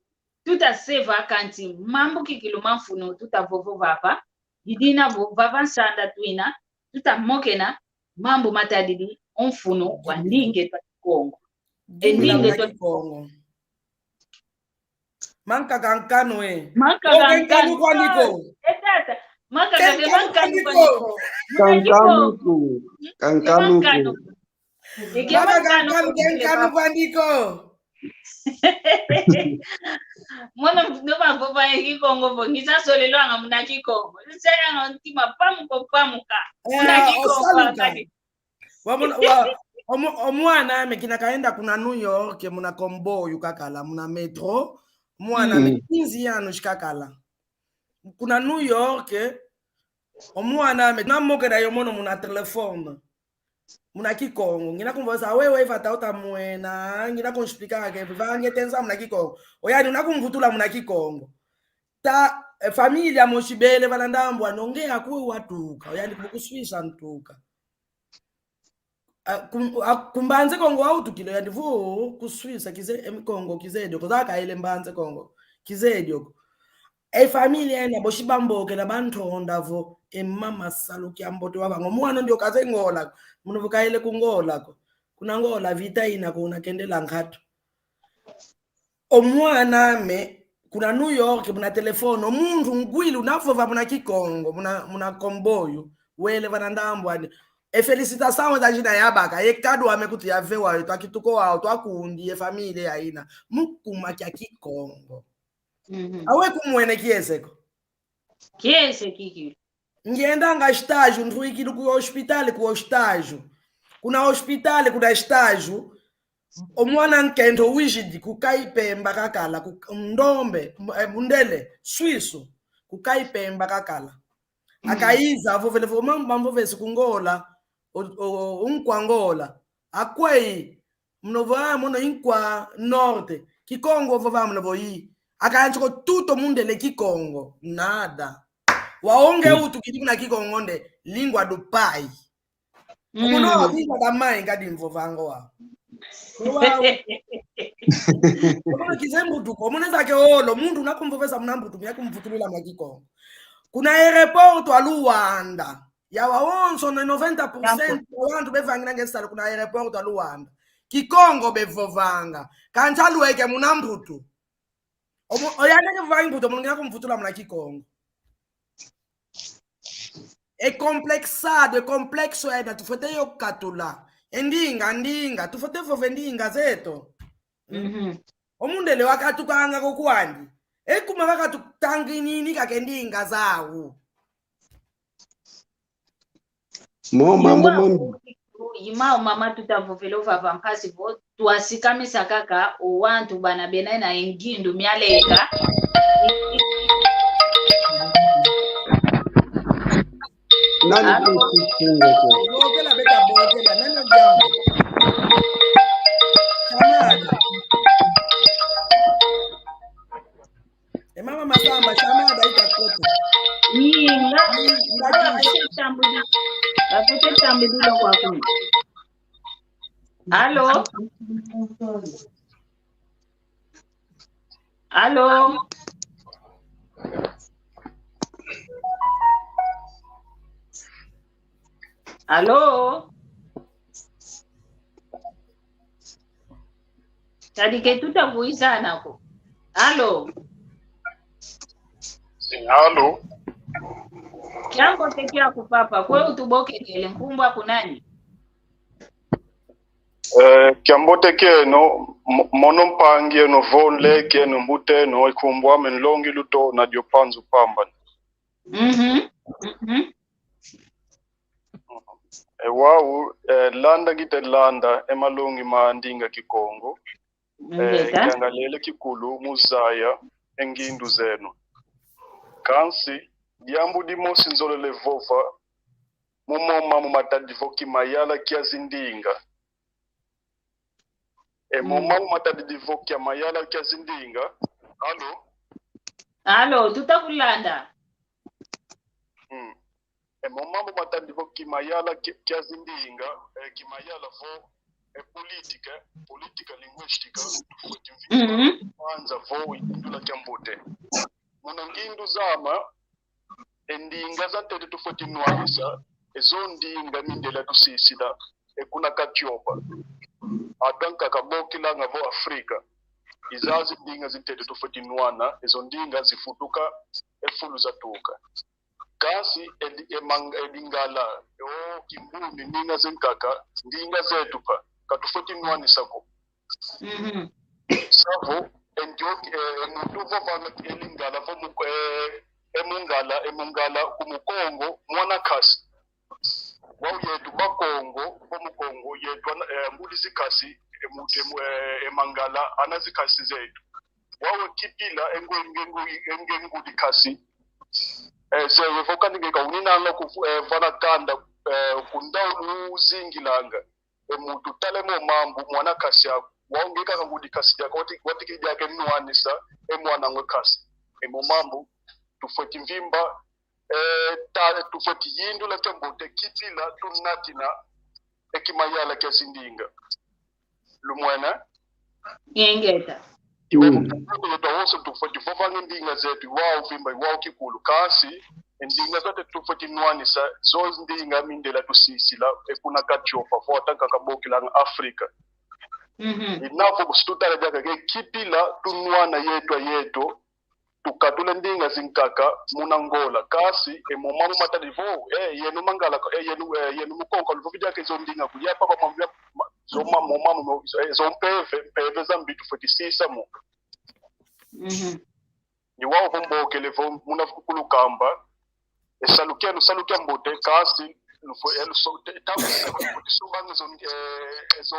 Tuta seva kansi mambu kikilu ma mfunu tuta vova vava. Didina vo vava nsanda twina, tuta mokena mambu matadidi o mfunu wa ndinga eto a Kikongo. E ndinga eto a Kikongo. Mankaka nkanu e. Mankaka nkanu kwandi ko. E tata. Mankaka nkanu kwandi ko. Ka nkanu ko. Ka nkanu ko. Mankaka nkanu, ka nkanu kwandi ko. Mono ndo bavova e Kikongo vo, ngisa solelwanga muna Kikongo. Nselanga ntima pamuka pamuka. Muna Kikongo akadi. Wamona, wa, omu-, omwana ame kina kaenda kuna New York, muna komboyu kakala, muna metro. Mwana ame quinze anos kakala. Kuna New York, omwana ame, namokena yo mono muna telefone. Muna Kikongo. Ngina kumvovesa, wewe, vata uta mwena, ngina kunsplikanga ke, vange tenza muna Kikongo. Oyandi una kumvutula muna Kikongo. Ta, eh, familia mosi bele vana ndambu ano nge akwe watuka. Oyandi ku Suisse ntuka. A, kum-, a, ku Mbanza Kongo wautukila, oyandi vo, ku Suisse, kize, em, Kongo, kizeye dio ko, zakaele Mbanza Kongo, kizeye dio ko. E familia ena, bosi bambokela bantonda vo, e mama Salu Kiambote wavanga. Omwana ndioka ze Ngola, munu vo kaele ku Ngola ko. Kuna Ngola vita ina ko una kendela nkatu. Omwana ame, kuna New York, muna telefone, o muntu ngwili, unavova muna Kikongo, muna, muna komboyu, wele vana ndambu andi. E felicitação za zina yabaka, e kadu ame kuti yave wau, twa kituko wau, twa kundi, e familia yaina. Mu kuma kia Kikongo. Mhm. Awe kumwene kiese ko. Kiese kikilu. Ngiendanga estágio, ntwikidi ku hospital, ku estágio. Kuna hospital, kuna estágio. Omwana nkento wizidi ku Kaipemba kakala, ku Ndombe, m-, eh, Mundele, Suíço, ku Kaipemba kakala. Mm. Akaiza, avovele vo mambu bamvovesi ku Ngola, o, o, o, nkwa Ngola. Akwei, muna vo, ah, mono i nkwa norte. Kikongo vova muna vo i. Akansi ko tuto Mundele Kikongo. Nada. Wau nge utukidi muna Kikongo nde língua do pai. Mm. Kono língua da mãe ngadi mvovanga wau. Wau. Kono kize mbutuko. Mono ezake olo. Muntu una kumvovesa muna mbutu, mia kumvutulila muna Kikongo. Kuna aeroporto a Luanda. Yawa wonso ne noventa por cento ya wantu bevangilanga e salu kuna aeroporto a Luanda. Kikongo bevovanga. Kansi alweke muna mbutu. Omo, oyandi ke vovanga mbutu, omo ngina kumvutula muna Kikongo. E complexado, e complexo ena, tufwete yo katula. E ndinga, ndinga, tufwete vova e ndinga zeto. Mhm. O Mundele wakatukanga ko kwandi. E kuma wakatutanginini kaka e ndinga zau. Mo mambu mambi. Yima o mama tutavovela ovava mpasi vo, twasikamisa kaka o wantu bana bena na e ngindu mialeka. Nani kusikinga ko? Bokela beta bokela, nani odiamba? Chamada. E mama Masamba, chamada itakota. Ii, nga, nga, nga, bafete tambudi-, bafete tambudila kwa kuna. Alo? Alo? Alo? Tadi ke tutakuizana ko. Alo? Alo? Kiambote kiaku papa, kwe utubokekele, nkumbu aku nani? Eh, kiambote kieno, mo-, mono mpangi eno, vonle kieno, mbuteno, e nkumbu ame nlongi Luto na Diopanzu Pamba. Mhm. Mhm. E wau, eh, landa ngite landa e malongi ma ndinga Kikongo. Eh, ngeta. Ngiangalele kikulu mu zaya e ngindu zeno. Kansi, diambu dimosi nzolele vova, mu mo mambu matadi vo kimayala kia zindinga. E mo mambu matadidi vo kia mayala kia zindinga. Alo? Alo, tuta kulanda. Mm. E mo mambu matadidi vo ki mayala ki-, kia zindinga, e, ki mayala vo, e, política, política linguística, tufweti mvimba, mhm, kwanza vo yindula kiambote. Muna ngindu zame, e ndinga zantete tufweti nwanisa, e zo ndinga mindela tusisila, e kuna katiopa. Ata nkaka bokilanga vo Afrika. I zazi ndinga zintete tufweti nwana, e zo ndinga zifutuka, e fulu zatuka. Kansi, e di-, e mang-, e Lingala, o Kimbuni, ndinga zinkaka, ndinga zetu pa, katufweti nwanisa ko. Mhm. Savo, e ndioki, e, e muntu vovanga e Lingala, vo mu-, e, e Mungala, e Mungala, ku Mukongo, mwana kasi. Wau yetu Bakongo, vo Mukongo, yetu ana, e, ngudi zikasi, e mu-, e mu-, e, e Mangala, ana zikasi zetu. Wau e Kipila, e nge-, e nge-, e nge-, e ngudi kasi. E, zewe vo kani nge ka uninanga ku, e, vana kanda, e, kunda uzingilanga. E muntu tale mo mambu mwana kasi aku. Wau nge kaka ngudi kasi diaka, wati-, watikidi diaka nwanisa, e mwanang'e kasi. E mo mambu, tufweti mvimba, e, ta-, tufweti yindula kiambote, Kipila, tunatina, e ki mayala kia zindinga. Lumwene? Ingeta. Iwa, mm, mukulu yetu awonso tufweti vovanga ndinga zetu, iwau vimba, iwau kikulu. Kansi, ndinga zantete tufweti nwanisa, zo ndinga mindela tusisila, e kuna katiopa, vo ata nkaka bokilanga Afrika. Mhm. Inavo kusi tutala diaka ke Kipila, tunwana yetu ayetu, tukatula ndinga zinkaka muna Ngola. Kansi, e mo mambu matadidi vo, e, yenu Mangala, e, yenu, e, yenu Mukongo, luvovi diaka e zo ndinga kuli apa kwa mambu ya, ma-, zo ma-, mo mambu, mo, e, zo mpeve, mpeve zambi tufweti sisa mo. Mhm. Ni wau vo mbokele vo muna vuku kulukamba, e salu kienu, salu kiambote, kansi, lufwe-, e luso-, te-, tabu, lufweti sobanga e zo, e, e zo,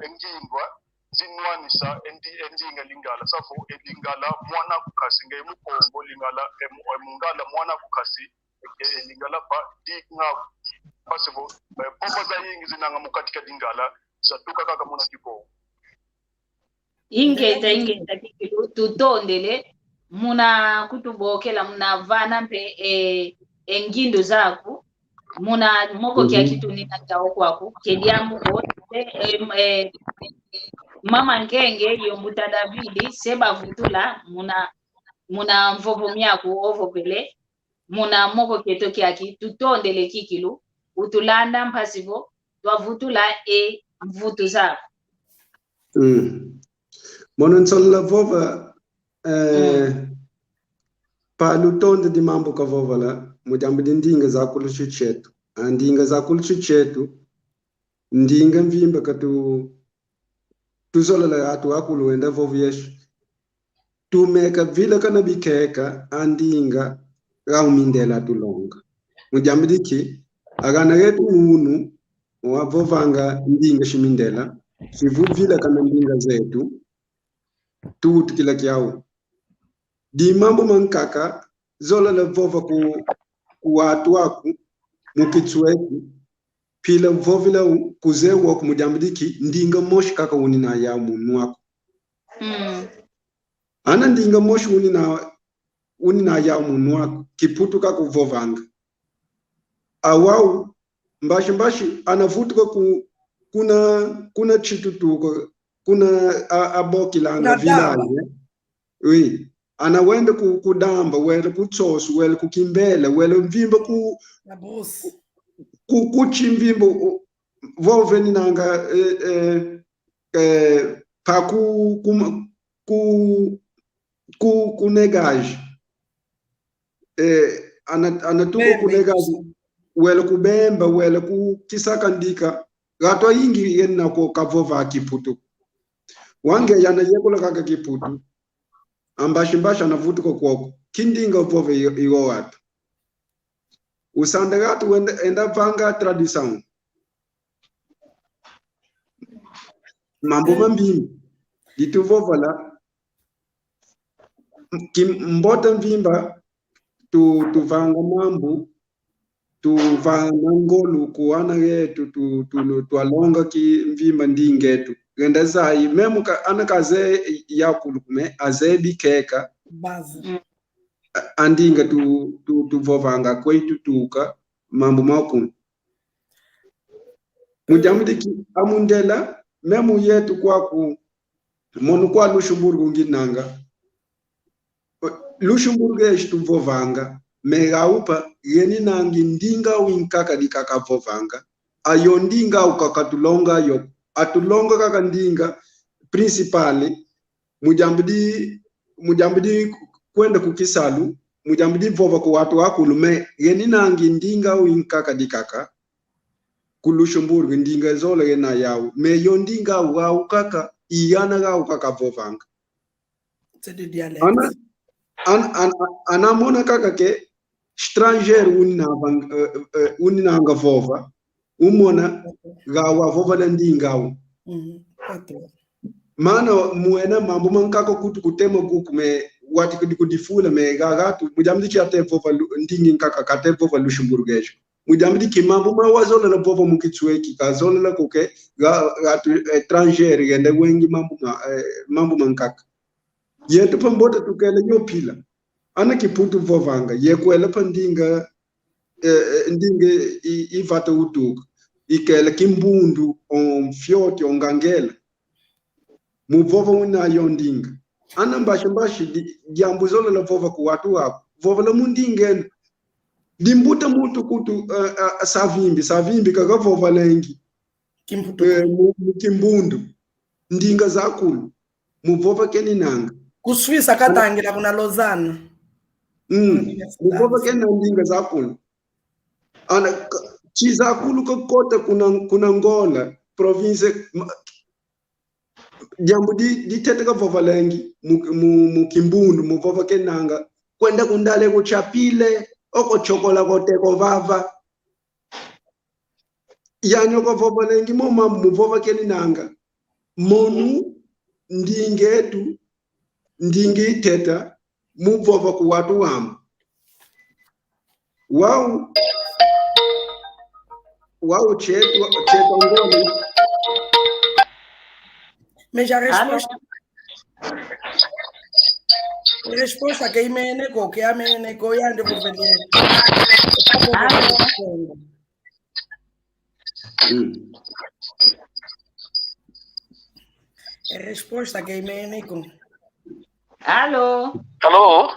e ngindwa, zinwanisa, e ndi-, e ndinga Lingala, savo, e Lingala, mwana aku kasi, nge Mukongo, Lingala, e mu-, e Mungala, mwana aku kasi, e, e Lingala pa, di nga, pasi vo, e, pova zayingi zinanga mu kati kia Lingala, zatuka kaka muna Kikongo. Ingeta, ingeta, kikilu, tutondele, muna kutubokela, muna vana mpe, e, e ngindu zaku, muna moko kia, mhm, kitunina kiau kwaku, ke diambu ko, e, e, e, Mama Nkenge, yo Mbuta David, se bavutula, muna, muna mvovo miaku ovovele, muna moko kieto kiaki, tutondele kikilu, utulanda mpasi vo, twavutula e mvutu zaku. Mm. Mono nsolola vova, eh, mm, pa lutondele mambu kavovola, mu diambu di ndinga za kulu tshitshi eto. A ndinga za kulu tshitshi eto, ndinga mvimba katu, tuzolele atu akulu wenda vovo yesu. Tumeka vilakana bikeka a ndinga au mindela tulonga. Mu diambu di ki, agana getu unu wavovanga ndinga shi mindela, shi vuvilakana ndinga zetu, tuwutukila kiau. Di mambu mankaka, zolele vova ku, ku atu aku, mu kitsueku, pila vovila u, kuze woku mu diambu di ki, ndinga mosi kaka unina yau mu nwa aku. Mm. Ana ndinga mosi unina, unina yau mu nwa aku, Kiputu kaka uvovanga. Awau, mbashi mbashi, anavutuka ku, kuna, kuna tshitutuko, kuna a, abokilanga village. Oui. Ana wenda ku, ku Damba, wele ku Tsotso, wele ku Kimbele, wele mvimba ku, ku, ku tshimvimba, o, vova ninanga, eh, eh, eh, pa ku, ku, ku, ku, ku Negage. Eh, ana, anatuka ku Negage, wele ku Bemba, wele ku Kisakandika. Gatu ayingi yena ko kavova Kiputu. Wange yana yekula kaka Kiputu. Ambashi mbashi anavutuka kwoku. Kindinga vova iyo, iyo atu. Usanda gatu wenda, enda vanga tradição. Mambu mambimbi. Dituvovola. Ki mbota mvimba, tu, tuvanga mambu, tuvanga ngolo ku ana getu, tu, tu, twalonga ki mvimba ndingetu. Ngenda zaya, memu ka, ana kazeye yakulu kume, azeye bikeka. Base. Mm. A, a ndinga tu, tu, tuvovanga, kweyi tutuka, mambu makulu. Mu diambu diki, amundela, memu yetu kwaku, mono kwa Luxemburgo nginanga. Luxemburgo eshi tuvovanga, me gaupa, geni nangi ndinga au inkaka dikaka vovanga. Ayo ndinga au kaka tulonga yo. Atulonga kaka ndinga principal, mu diambu di, mu diambu di kwenda ku kisalu, mu diambu di vova ku watu akulu, me geni nangi ndinga au inkaka dikaka. Ku Luxemburgo, ndinga zola gena yau. Me yo ndinga au, au kaka, i ana gau kaka vovanga. C'est des dialectes. Ana, an, an, ana mona kaka ke, estrangeiro unina vang-, eh, eh, uninanga vova, umona, gau avova la ndinga au. Mhm, atu. Mana, mwena mambu mankaka kutu kutema kuku me, wati kudi kudifula me, gagatu, mu diambu di kiate vova lu-, ndinga nkaka, kate vova Luxemburguês. Mu diambu di ki mambu ma wazolela vova mu Kitsueki, kazolela ko ke, ga, ga tu, eh, estrangeiro, genda wengi mambu ma, eh, mambu mankaka. Yetu pambote tukele yo pila. Ana Kiputu vovanga, ye kwela pa ndinga, eh, eh, ndinga i, i vata utuka. Ikele Kimbundu, o Mfioti, o Ngangela. Mu vova una yo ndinga. Ana mbashi mbashi di-, diambu zolela vova ku watu waku. Vova la mu ndinga eno. Dimbuta muntu kutu, eh, eh, Savimbi. Savimbi kaka vova lengi. Kimputu. Eh, mu, mu Kimbundu. Ndinga zakulu. Mu vova keninanga. Ku Suíça katangila kuna Lausanne. Mm. Mu vova kenina ndinga zakulu. Ana, ka-, chizakulu kakota kuna, kuna Angola. Província, ma-, diambu di, ditete kavova lengi, mu, mu, mu Kimbundu, mu vova kenanga. Kwenda kundale ku Chapile, oko chokola kote kovava. Yanyo kavova lengi, mo mambu mu vova keninanga. Monu, ndingetu, ndingi iteta, mu vova ku watu wambu. Wau, wau chetu, chetu ngoni. Mas a resposta, a resposta ke imene ko, ke amene ko, yande vovele. Mm. E resposta ke imene ko. Alô? Alô?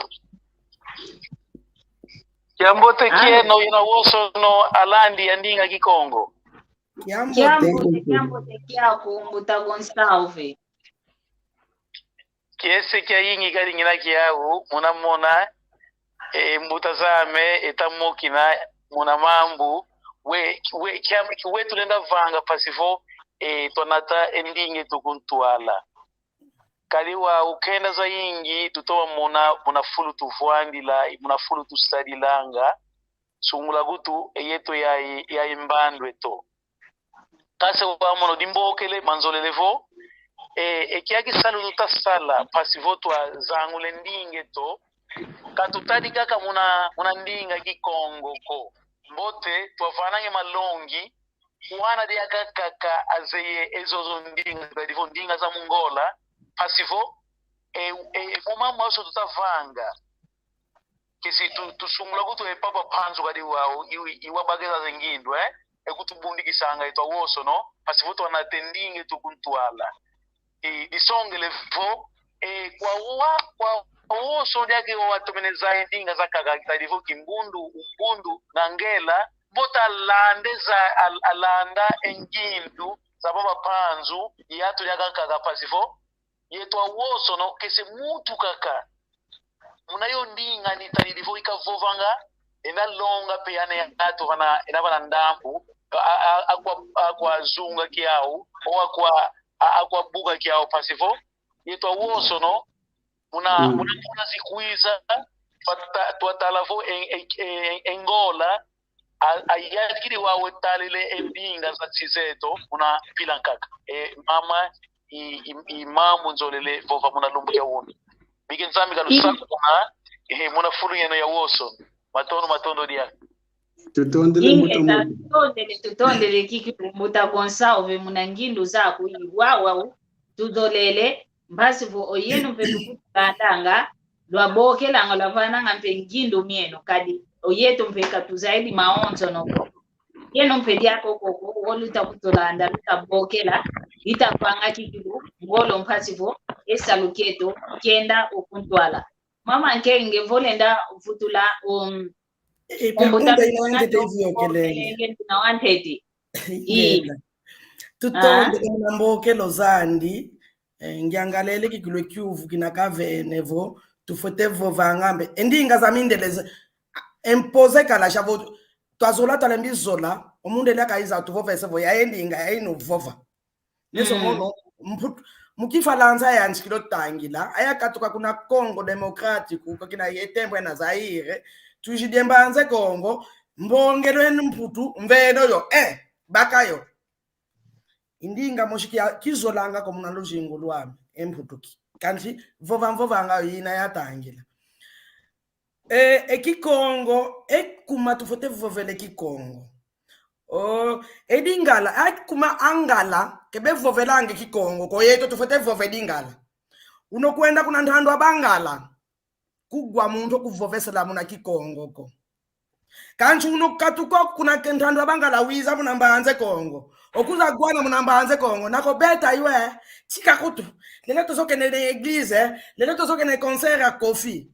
Kiambote kieno, ina wosono alandi a ndinga Kikongo. Kiambote. Kiambote, kiambote kiaku, mbuta Gonçalves. Kiese kiayingi kadi ngina kiau, muna mona, e, mbuta zame, eta mokina, muna mambu, we, we, kia, we tulenda vanga mpasi vo, e, twanata e ndinga eto ku ntwala. Kadi wau kenda zayingi, tutoma mona, muna fulu tuvwandila, muna fulu tusadilanga, sungula kutu, e yeto ya, ya mbandu eto. Kansi wau mono dimbokele, manzolele vo, e, e kiaki salu tutasala, mpasi vo twazangule ndinga eto, katutadi kaka muna, muna ndinga Kikongo ko. Mbote, twavanange malongi, kwana diaka kaka azeye e zozo ndinga, kadi vo ndinga za mu Ngola, mpasi vo, e, e, e, mo mambu maso tutavanga. Kesi tu, tusungula kutu e Papa Mpanzu kadi wau, i, i, iwabakeza ze ngindu, eh? E kutubundikisanga eto awosono, mpasi vo twanata e ndinga eto ku ntwala. I, disongele vo, e, kwa wa, kwa wosono diaka watomene zaya e ndinga zakaka, kadi vo Kimbundu, Umbundu, Ngangela, mbote alande za, al-, alanda e ngindu za Papa Mpanzu, i atu diaka kaka mpasi vo, yeto awosono, kesi muntu kaka. Muna yo ndinga ni tadidi vo ikavovanga, ena longa pe ana ya atu vana, ena vana ndambu, a, a, a, akwa, akwa zunga kiau, o akwa, a, akwa buka kiau mpasi vo, yeto awosono, muna, mm, muna, muna zikwiza, twata-, twatala vo en-, en-, en-, Angola, a, ayakidi wau e talele e ndinga za nsi zeto, muna mpila nkaka. E, mama, i, i, i mambu nzolele vova muna lumbu kia unu. Bike Nzambi kalusaku muna, e, muna fulu yeno ya woso. Matondo, matondo diaka. Tutondele. Ingeta, mbuta, tutondele, tutondele kikilu mbuta Gonçalves muna ngindu zaku. Iwawau tuzolele, mpasi vo oyeno mpe tukutulandanga, lwabokelanga, lwavananga mpe ngindu mieno, kadi oyeto mpe katuzaidi mawonsono ko. Yeno mpe diaka koko, oluta kutulanda, luta bokela, ita vanga kikilu ngolo mpasi vo e salu kieto kienda okuntwala. Mama Nkenge, vo lenda vutula, um, e, e pergunta ina wantete, iviokelenge. Ina wantete. Ingeta. Tutondele muna mbokelo zandi, eh, ngiangalele kikilu e kiuvu kina kavene vo, tufwete vovanga mpe e ndinga za mindele za, e mpoze kala sha vo, twazola, twalembi zola, o mundele akaiza tuvovese vo, ya e ndinga, ya inu vova. Neso mono, mputu, mu Kifalansa ayantikila otangila, ayakatuka kuna Congo Democrático, ko kina ye tembo ena Zaire, tuizidi e Mbanza Kongo, mbongelo eni mputu, mveno yo, eh, baka yo. I ndinga mosi kia, kizolanga ko muna luzingu lwame, e mputu ki. Kansi, vova mvovanga yo ina yatangila. E, e Kikongo, e kuma tufwete vovele Kikongo. O, e Dingala, a kuma Angala, kebe vovelange Kikongo, ko yeto tufwete vove Dingala. Uno kwenda kuna ntandu a Bangala, kugwa muntu okuvovesela muna Kikongo ko. Kansi uno katuka kuna ke ntandu a Bangala wiza muna Mbanza Kongo. Okuza gwana muna Mbanza Kongo, nako beta iwe, tika kutu. Lelo tozokene ne église, lelo tozokene concert ya Koffi.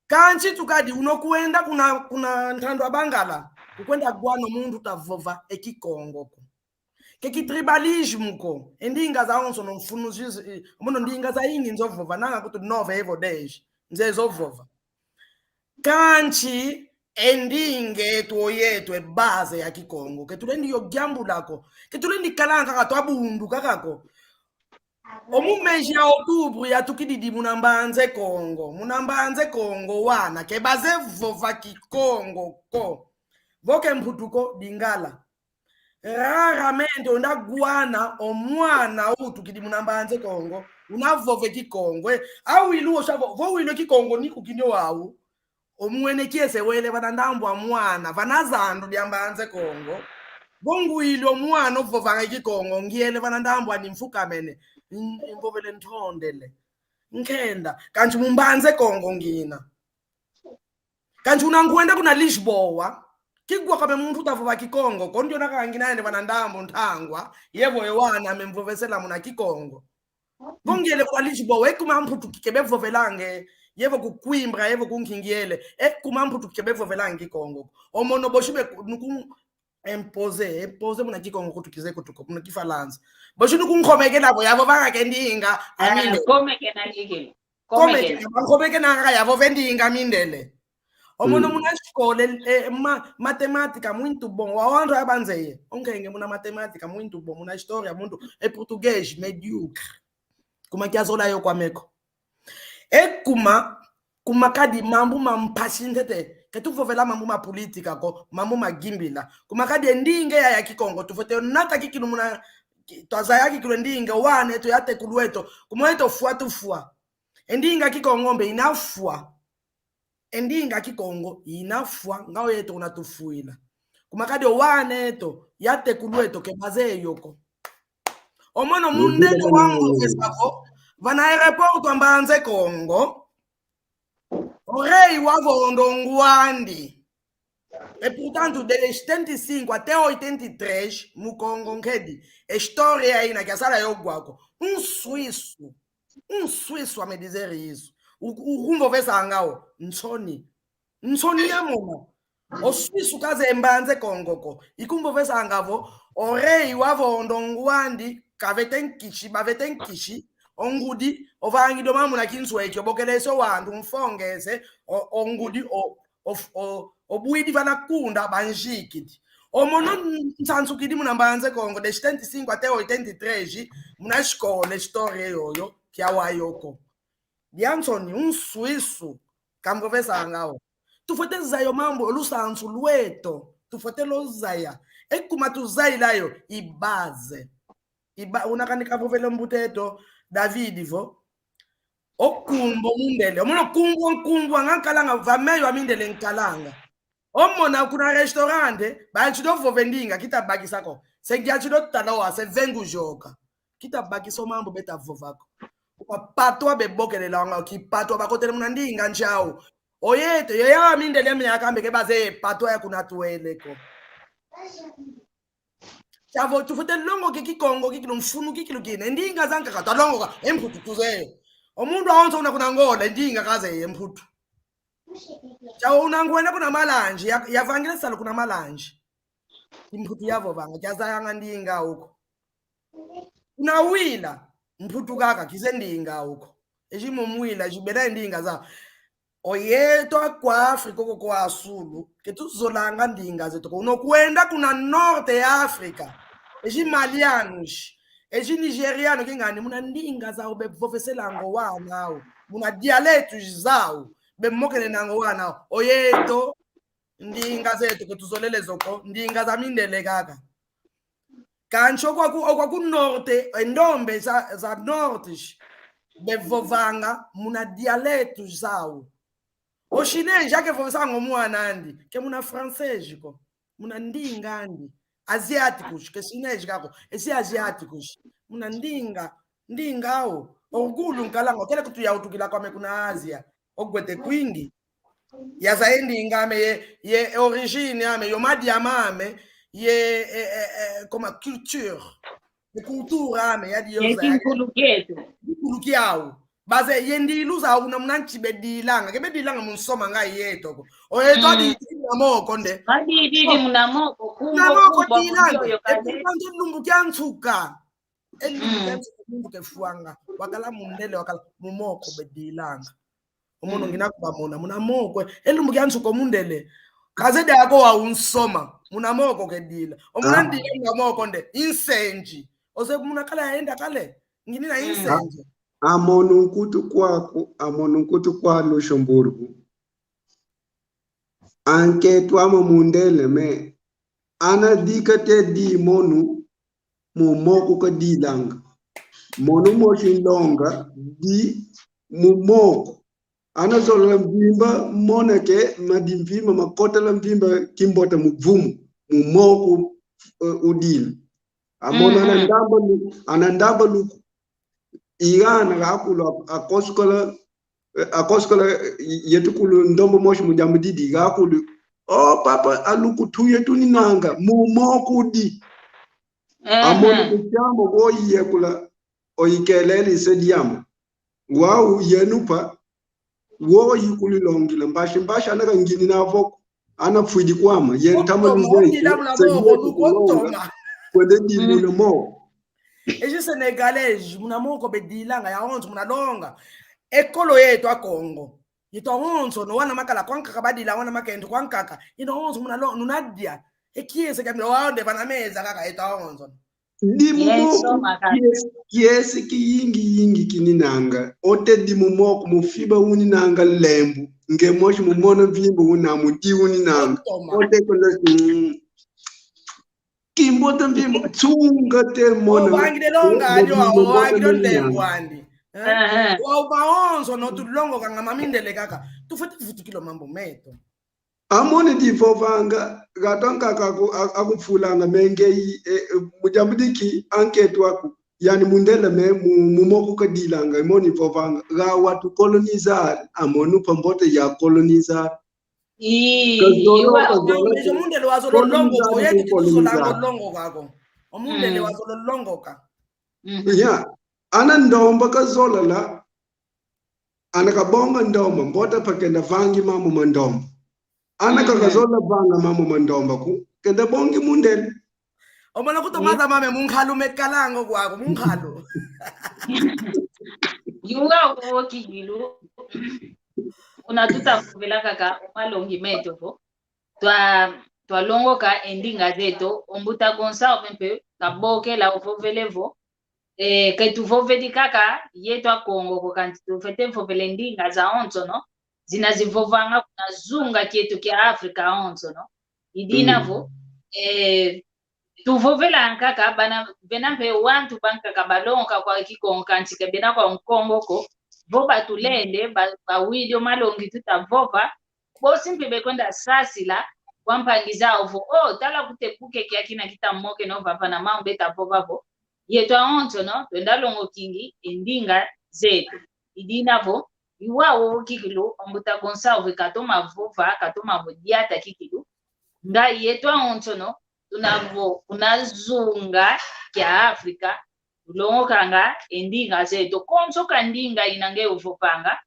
Kansi tukadi uno kwenda kuna, kuna ntandu a Bangala, kukwenda gwana o muntu tavova e Kikongo ko. Ke ki tribalismo ko, e ndinga zawonsono mfunu zizi, eh, mono ndinga zayingi nzo vova, nanga kutu nove evo dez, nze zo vova. Kansi, e ndinga eto yeto, e base ya Kikongo, ke tulendi yo giambula ko, ke tulendi kalanga ka twabundu kaka ko. O mu mezi ya outubro yatukididi muna Mbanza Kongo. Muna Mbanza Kongo wana ke baze vova Kikongo ko. Vo ke mputu ko, Dingala. Raramente onda gwana o mwana utukidi muna Mbanza Kongo una vove Kikongo. E, awilo sha vo, vo wilo Kikongo ni kukinyo wau. Omwene kiese wele vana ndambu a mwana, vana zandu dia Mbanza Kongo. Vo ngwili o mwana ovovanga Kikongo, ngiele vana ndambu ani mfukamene, n-, mvovele ntondele. Nkenda, kansi mu Mbanza Kongo ngina. Kansi una nkwenda kuna Lisboa, kigwa kame muntu tavova Kikongo, ko ndiona kangina ene vana ndambu ntangwa, yevo ewana ame mvovesela muna Kikongo. Vo ngiele kwa Lisboa, e kuma mputu ki kebe vovelange, yevo ku Coimbra, yevo ku Nkingiele, e kuma mputu ki kebe vovelange Kikongo. Omono bosi be ku-, nuku impose, impose muna Kikongo kutu kize kutu ko, muna Kifalansa. Bosi nuku nkomekena vo, yavovanga ke ndinga, eh, amine. Komekena kiki. Komekena. Komekena, nkomekena nga yavove ndinga mindele. Omono muna escola, eh, ma-, matemática muito bom. Wa wantu abanzeye. O Nkenge muna matemática muito bom. Muna história muito. E português mediocre. Kuma kiazola yo kwame ko. E kuma, kuma kadi mambu ma mpasi ntete. Ke tuvovela mambu ma política ko, mambu ma gimbila. Kuma kadi e ndinga ya, ya Kikongo. Tufwete nata kikilu muna, ki-, twazaya kikilu e ndinga, wana eto, yatekulu eto. Kuma eto fwa tufwa. E ndinga Kikongo mbe inafwa. E ndinga Kikongo inafwa, ngau yeto una tufwila. Kuma kadi o wana eto, yatekulu eto ke baze yo ko. Omono mundele wamvovesa vo, vana aeroporto a Mbanza Kongo, o rei wavondo ngwandi. E portanto, de setenta e cinco até oitenta e três, mu Kongo nkedi, e história ina kiasala yo gwa ko. Um suíço. Um suíço a me dizer isso. U-, u-, ukumvovesanga o, nsoni. Nsoni ya mona. O suíço kazeye Mbanza Kongo ko. Ikumvovesanga vo, o rei wavondo ngwandi, kavete nkishi, bavete nkishi, o ngudi, ovangidi o mambu muna kinsweki, obokelese o wantu, mfongese, o, o ngudi, o, o, o, obwidi vana kunda banjikidi. Omono nsansukidi muna Mbanza Kongo de setenta e cinco até oitenta e três, muna escola, história yoyo, kiawa yo ko. Diansoni, um suíço, kamvovesanga o. Tufwete zaya o mambu, o lusansu lweto, tufwete lozaya. E kuma tuzayila yo, i base. I ba-, una kani kavovele mbuta eto, David vo. O nkumbu a mundele. Omono nkumbu, nkumbu, nga nkalanga, va meyo a mindele nkalanga. Omona kuna restaurante, bantu do vova e ndinga, kita bakisa ko. Se ngia tu do tala wa, se vengu joka. Kita bakisa o mambu beta vova ko. Kwa patwa bebokelela wanga, ki patwa bakotele muna ndinga ntiau. Oyeto, yo ya mindele miaka mbe ke baze patwa ya kuna twele ko. Tiavo tufwete longoka e Kikongo kikilu, mfunu kikilu kina. E ndinga zankaka twalongoka, e Mputu tuzeye. O muntu awonso una kuna Angola, e ndinga kazeye, e Mputu. Tiavo una nkwenda kuna Malange, ya, yavangile salu kuna Malange. Kimputu yavovanga, kiazayanga ndinga uko. Kuna Wila, Mputu kaka, kize ndinga uko. Ezi mu Mwila, ezi bena ndinga za. Oyeto akwa Afrika koko kwa sulu, ke tuzolanga ndinga zeto ko. Una kwenda kuna Norte ya Afrika. Ezi Malianos, ezi Nigeriano, kingandi muna ndinga zau bevoveselanga o wana au. Muna dialetos zau, bemokenenanga o wana au. Oyeto, ndinga zeto ke tuzolele zo ko, ndinga za mindele kaka. Kansi okwa ku, okwa ku norte, e ndombe za, za norte, bevovanga muna dialeto zau. O chinês ake vovesanga o mwana andi, ke muna francês ko, muna ndinga andi. Asiáticos, ke chinês kako, esi asiáticos. Muna ndinga, ndinga au. Orgulho nkalanga, kele kutu yautukila kwame kuna Ásia. Ogwete kwingi. Yazaya e ndinga ame ye, ye origine ame, yo madia mame, ye, e, e, e, como culture. Ye cultura ame, yadi yo ye zaya. Kinkulu kieto. Kinkulu kiau. Baze ye ndilu zau kuna muna nsi bedilanga. Ke bedilanga mu nsoma nga yeto ko. Oyeto adi muna moko nde. Adi, adi muna moko, muna moko dilanga. E kwanza lumbu kia nsuka. E lumbu kia nsuka lumbu kefwanga. Wakala mundele, wakala mu moko bedilanga. O mono ngina kubamona, muna moko. E lumbu kia nsuka o mundele. Kazeye ako wa unsoma. Muna moko kedila. O muna ndila muna moko nde. Insenji. Ose muna kala yaenda kale. Ngini na insenji. A mono nkutu kwaku, a mono nkutu kwa Luxemburgo. Ankento ama mundele me. Ana dikate di mono mu moko kadilanga. Mono mosi nlonga di mu moko. Ana zolola mvimba, mona ke madi mvimba, makotela mvimba, kimbota mu vumu, mu moko, eh, udila. A mono ana ndamba lu-, ana ndamba luku. Igana gakulu ak-, akosokola, eh, akosokola, eh, yetu kulu ndombo mosi mu diambu didi, gakulu. O papa, aluku tu yetu ninanga, mu moko di. A mono kusiama go iyekula, oyikelele ise diama. Wau yenupa, wo yikulilongila, mbasi, mbasi, ana kangini na voko, ana fwidi kwama, ye ntama luzeye, se yetu kulonga, kwende di muna moko. Ezi Senegalês, muna moko bedilanga, yawonso muna longa. Ekolo yetu a Kongo. Yetu awonso, no wana makala kwankaka badila, wana makento kwankaka. Ino awonso muna lo-, nuna dia. E kiese kia milo wao nde vana meza kaka yetu awonso. Di mu moko, kiese, kiese kiyingi yingi kininanga. Ote di mu moko, mu fiba uninanga lembu. Nge mosi mu mona mvimba una mu di uninanga. Ote kola, mm. Kimbota mvimba, tsunga te mona. Owangile longa, adio, owangile lembu andi. Eh? Wau bawonso, no tulongokanga mamindele kaka. Tufwete vutukila mambu meto. A mono divovanga, gato ankaka aku-, a-, akufulanga menge i, e, e, mu diambu diki ankento aku. Yani mundele me mu, mu moko kadilanga, e mono ivovanga. Ga watu colonizar, a mono pambote ya colonizar. Ii, kazolo, iwa, kazolo, mundele wazolo longoka, colonizar, oye, colonizar. Kuzolanga longoka ko. O mundele wazolo longoka. Ya, ana ndomba kazolala, ana kabonga ndomba, mbota pa kenda vangi mambu ma ndomba. Ana kakazola vanga mambu ma ndomba ku, kenda bongi mundele. Omona kutomata mame munkalu mekalanga kwaku, munkalu. Yuwa uwo kigilu. Una tuta vovela kaka o malongi meto vo. Twa, twalongoka e ndinga zeto, o mbuta Gonçalves mpe kabokela ovovele vo, eh, ke tuvovedi kaka yeto a Kongo ko, kansi tufwete vovele ndinga zawonsono zina zivovanga kuna zunga kieto kia Afrika awonsono. I dina vo, eh, tuvovela nkaka bana, bena mpe wantu bankaka balongoka kwa Kikongo kansi ke bena kwa Nkongo ko, vo batulende, ba, bawidi o malongi tuta vova, bosi mpe bekwenda sasila, kwa mpangi zau vo, oh, tala kutepuke kia kina kita mokeno vava na mau beta vova vo. Yetu awonsono, twenda longokingi e ndinga zetu. I dina vo, i wau kikilu, ambuta Gonçalves katoma vova, katoma vo diata kikilu. Nga yetu awonsono, tuna vo, kuna zunga kia Afrika, tulongokanga e ndinga zetu. Konso ka ndinga ina nge uvovanga,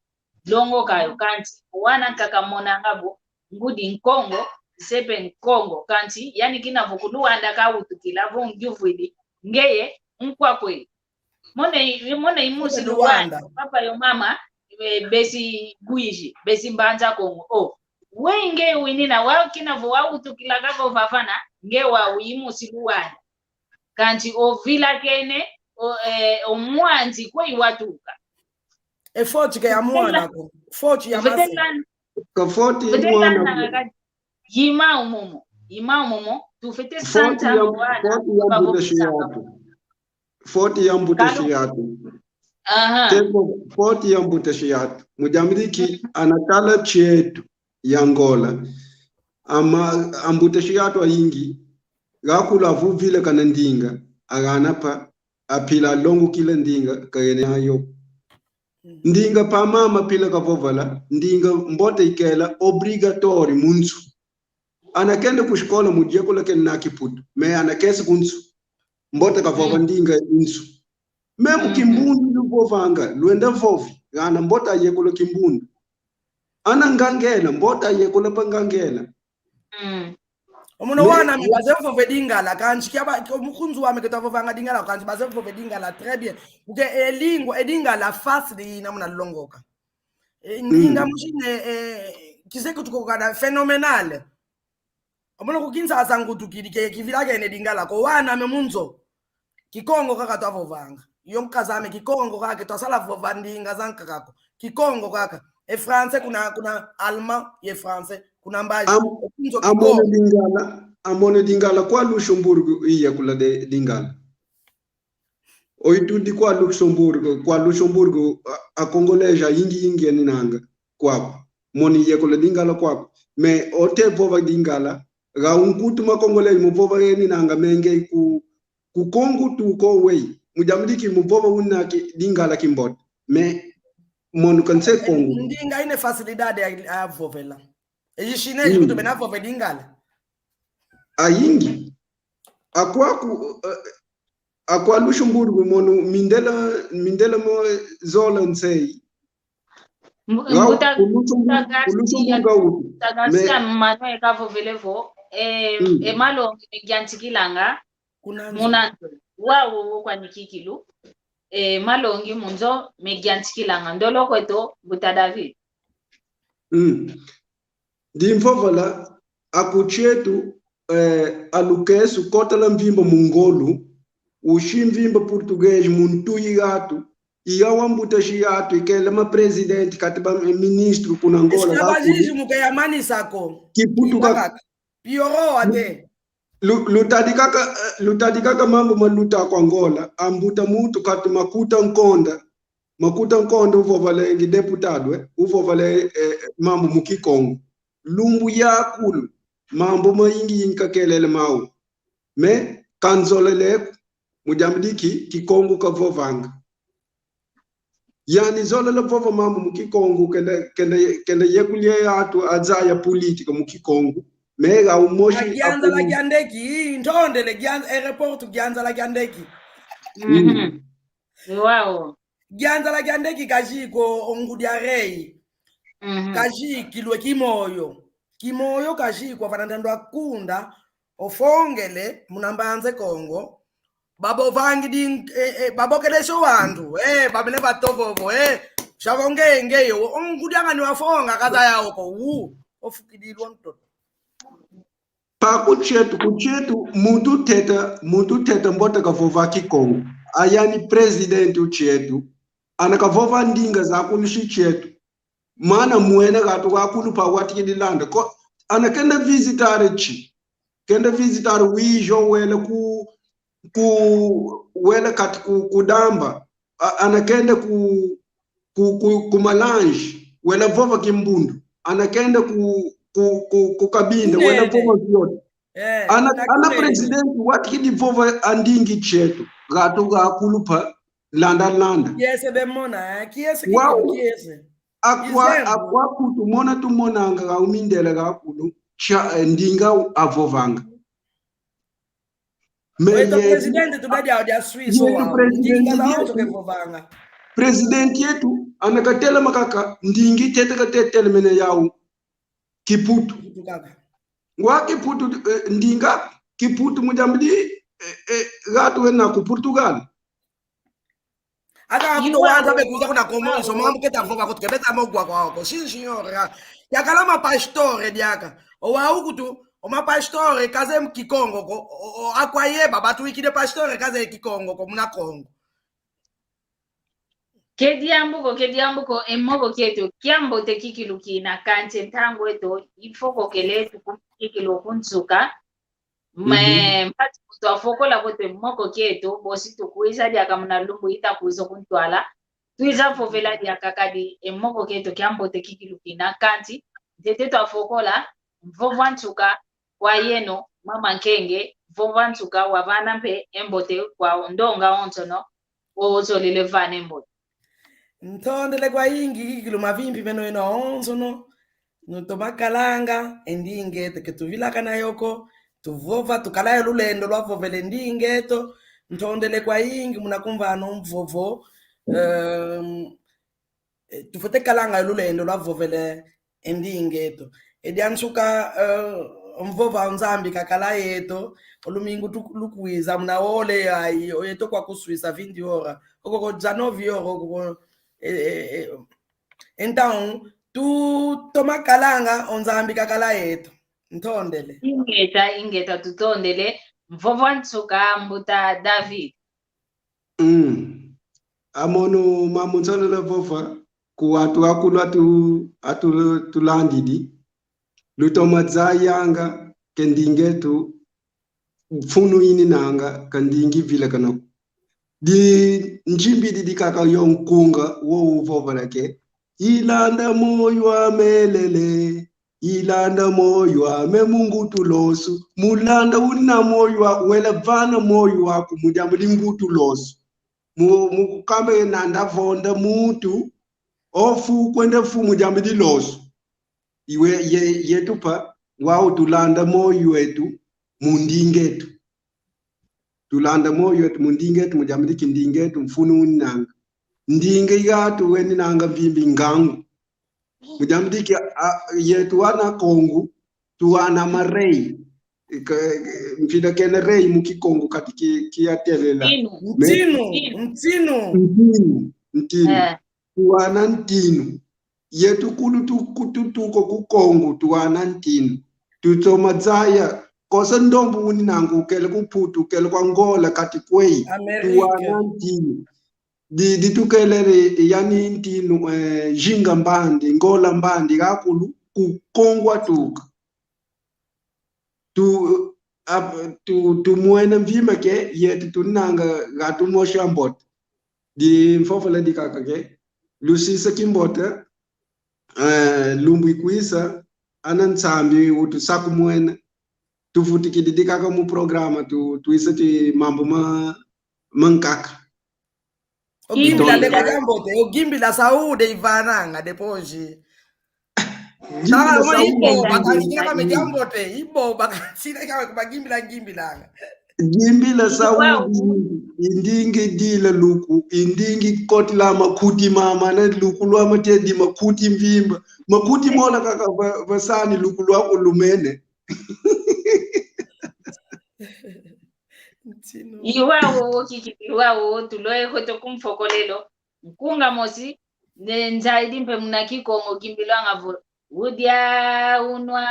longoka yo. Kansi, wana nkaka monanga vo, ngudi Nkongo, nsepe Nkongo. Kansi, yani kina vo ku Luanda kawutukila, vo ngiuvwidi, ngeye, nkwa kwe. Mona i-, mona i musi Luanda, Luanda, papa yo mama, eh, besi Uíge, besi Mbanza Kongo. Oh, we nge winina, wa kina vo wawutukila kako vavana, nge wau i musi Luanda. Kansi ovilakene, o, eh, o mwanzi kwe i watuka. E foti ke ya mwana ko. Foti ya mase. Ka foti ya mwana ko. Yima umomo. Yima umomo. Tufete santa mwana. Foti ya mbuta Shiyatu. Foti ya mbuta Shiyatu. Aha. Tembo, foti ya mbuta Shiyatu. Mujamiliki anatala chetu ya Ngola. Ama, ambuta Shiyatu ayingi, gakula vuvile kana ndinga, agana pa, apila longo kila ndinga, kagene ayo. Mm. Ndinga pa mama pila kavovala, ndinga mbote ikela obrigatório mu nsu. Anakenda ku escola mu diekula kena na Kiputu, me anakesi ku nsu. Mbote kavova ndinga nsu. Memu kimbundu luvovanga, luenda vovi, gana mbote ayekula kimbundu. Ana ngangela, mbote ayekula pa ngangela. Mm. Omono wana me baze vova e Lingala, kansi kia ba, kia mukunzu wame ke twavovanga Lingala, kansi baze vova e Lingala très bien. Porque e lingua, e Lingala fácil ina muna longoka. E, ndinga mujine, e, kizeye kutuka kana phénoménal. Omono ku Kinshasa nkutukidi ke kivilakene Lingala ko wana me mu nzo. Kikongo kaka twavovanga. Yo nkaz'ame Kikongo kaka ke twasala vova ndinga zankaka ko. Kikongo kaka. E français kuna, kuna allemand ye français, kuna mbazi. Am-, e ku nzo Kikongo. Amona Lingala, amona Lingala kwa Luxemburgo iyekula de Lingala. Oitudi kwa Luxemburgo, kwa Luxemburgo, a, a Congolês ayingi yingi eninanga kwaku. Moni yekula Lingala kwaku. Me ote vova Lingala, ga unkutu ma Congolês muvova eninanga menge ku, ku Kongo tuko wei. Mujamiliki muvova unaki Lingala kimbote. Me monu kanse Kongo. Ndinga ine facilidade a, a vovela. E Chinês kutu bena vova Lingala. Ayingi. Akwaku, eh, akwa Luxemburgo mono mindela, mindela mo zola nsei. Mbu-, ngau, mbuta, ku Luxemburgo, mbuta Garcia, ku Luxemburgo utu. Mbuta Garcia me- Manoel kavovele vo, eh, mm, e malongi megiantikilanga, kuna nzo. Muna nzo. Wau, wau kwa nikikilu. E malongi mu nzo megiantikilanga. Ndolo kweto, mbuta David. Mm. Ndimvovola, aku chetu, eh, alukesu kotala mvimba mu ngolo, ushi mvimba português mu ntuyi gatu, iya wambuta shi gatu, ikele ma presidente, kati ba ministro kuna Ngola. Esclavagismo ke yamanisa ko. Kiputu kaka. Piorou até. Lu-, lutadi kaka, eh, lutadi kaka mambu maluta kwa Ngola, ambuta mutu kati Makuta Nkonda. Makuta Nkonda uvova lengi deputado, eh, uvova le, eh, mambu mu Kikongo. Lumbu yakulu, mambu mayingi yingi kakelele mau. Me, kanzolele ku, mujambi diki, Kikongo kavovanga. Yani zolela vova mambu mu Kikongo, kenda, kenda, kenda yekulie atu azaya política mu Kikongo. Me, ga umoshi. Gianza la Kiandeki, ntondele, Gianza, aeroporto Gianza la Kiandeki. Mhm. Wow. Gianza la Kiandeki kaziko o ngudi a rei. Mhm. Kazikilwe Kimoyo. Kimoyo kazikwa vana ndando a Kunda, ofongele, muna Mbanza Kongo. Babovangidi, eh, eh, babokelesho wandu, eh, bamene batovovo, eh, shavonge nge yo, o ngudi angani wafonga kazaya oko, wu, ofukidilwa ntoto. Pa ku chetu, ku chetu, muntu teta, muntu teta mbote kavova Kikongo. Ayani presidente u chetu, ana kavova ndinga za kulushi chetu. Mana mwene gatu gakulu pa watikidi landa. Ko, ana kenda visitar chi. Kenda visitar wijo wele ku, ku, wele kati ku, ku Damba. A, ana kenda ku, ku, ku, ku Malange, wele vova Kimbundu. Ana kenda ku, ku, ku, ku Cabinda, wena vova viote. Eh, ana, ana presidente, watikidi vova andingi tieto, gato gakulu pa, landa, landa. Kiese bemona, eh, kiese, kiese. Akwa, akwa kutu mona tumonanga ga umindele gakulu, tia, eh, ndinga avovanga. Wetu presidente tubadi au dia Suisse au. Ndinga za onso kevovanga. Presidente yetu, ana katelama kaka, ndingi tete katetelemene yau. Kiputu. Kiputu kaka. Ngwa Kiputu, eh, ndinga, Kiputu mu diambu di, eh, eh, gatu wena ku Portugal. Aka kuto wanza be kuza kuna Komoro, so mambu keta vova kutu kebeta mogwa kwa oko. Sim, senhor. Yakala ma pastore diaka. O wau kutu, o ma pastore, kaze mu Kikongo ko, o, o, akwa yeba, batu ikide pastore, kaze Kikongo ko, muna Kongo. Ke diambu ko, ke diambu ko, e moko kieto, kiambote kikilu kina, kansi ntangu eto, ifokokele tuku kikilu kunsuka, me, mpasi kutu afokola kweto e moko kieto, bosi tukwiza diaka muna lumbu ita kwiza kuntwala, twiza vovela diaka kadi e moko kieto kiambote kikilu kina, kansi, ntete twafokola, mvovo a nsuka, kwa yeno, mama Nkenge, mvovo a nsuka, wavana mpe, e mbote, kwa ndonga onsono, ozolele vana e mbote. Ntondele kwayingi, kikilu mavimpi meno yeno onsono, nutoma kalanga, e ndinga eto ke tuvilakana yo ko, tuvova, tukala yo lulendo lwa vovela e ndinga eto, ntondele kwayingi, muna kumvana o mvovo, ehm, eh, tufwete kalanga yo lulendo lwa vovela e ndinga eto. E dia nsuka, eh, mvovo a Nzambi kakala yeto, o lumingu tu-, lukwiza, muna ole yayi, o yeto kwa ku Suíça, vinte horas. Oko ko dezenove horas, oko ko, eh, eh, eh, então, tutoma kalanga, o Nzambi kakala yeto. Ntondele. Ingeta, ingeta, tutondele. Mvovo a nsuka, mbuta David. Mm. Amono mamu nsalala vova, ku atu akulu atu, atu tulandidi. Lutoma zayanga, ke ndinga eto, mfunu ininanga, ka ndinga ivilakana ko. Di njimbidi dikaka yo nkunga, wo uvovela ke. Ilanda moyo amelele, ilanda moyo ame mu ngutu losu. Mulanda una moyo wa-, wela vana moyo waku mu diambu di ngutu losu. Mu, mu kukamba ye nanda vonda muntu, ofu kwenda fu mu diambu di losu. Iwe ye, yetu pa, wau tulanda moyo wetu, mu ndinga etu. Tulanda moyo etu mu ndinga etu, mu diambu di ki ndinga etu, mfunu uninanga. Ndinga igatu weninanga mvimba ngangu. Mu diambu di ki, a, yetu ana Kongo, tuwana ma rei. Ka, mfina kena rei mu Kikongo kadi ki, kiatelela. Ntinu. Me-, ntinu, ntinu. Ntinu, ntinu. Eh. Tuwana ntinu. Yetu kulu tu-, ku-, tutuka ku Kongo, tuwana ntinu. Tutoma zaya, kosa ndombu uninanga ukele ku Putu, ukele kwa Angola, kati kweyi. Amerika. Tuwana ntinu. Di, di tukelele, yani ntinu, eh, zinga mbandi, ngola mbandi, gakulu, ku Kongo atuka. Tu, ap-, tu, tumwena mvimba ke, yetu tunanga gatu mosi ambote. Di mfofola dikaka ke. Lusisa kimbote, eh, lumbu ikwisa, ana Nzambi utusakumwena. Tufutikidi dikaka mu programa, tu, twisa ti mambu ma, mankaka. Ogimbila ndeko diambote, ogimbila saúde ivananga depois. Tala mo ibo, bakansi kama me diambote, ibo, bakansi kama bagimbila, gimbilanga. Gimbila saúde, i ndinga idila luku, i ndinga ikotela makuti mama, na luku lwa matedi makuti mvimba. Makuti mola kaka va, vasani luku lwaku lumene. Iwau, kiki, iwau, tulweke kweto ku mfokolelo. Nkunga mosi, ne nzaidi mpe muna Kikongo kimbilwanga vo, udia, unwa,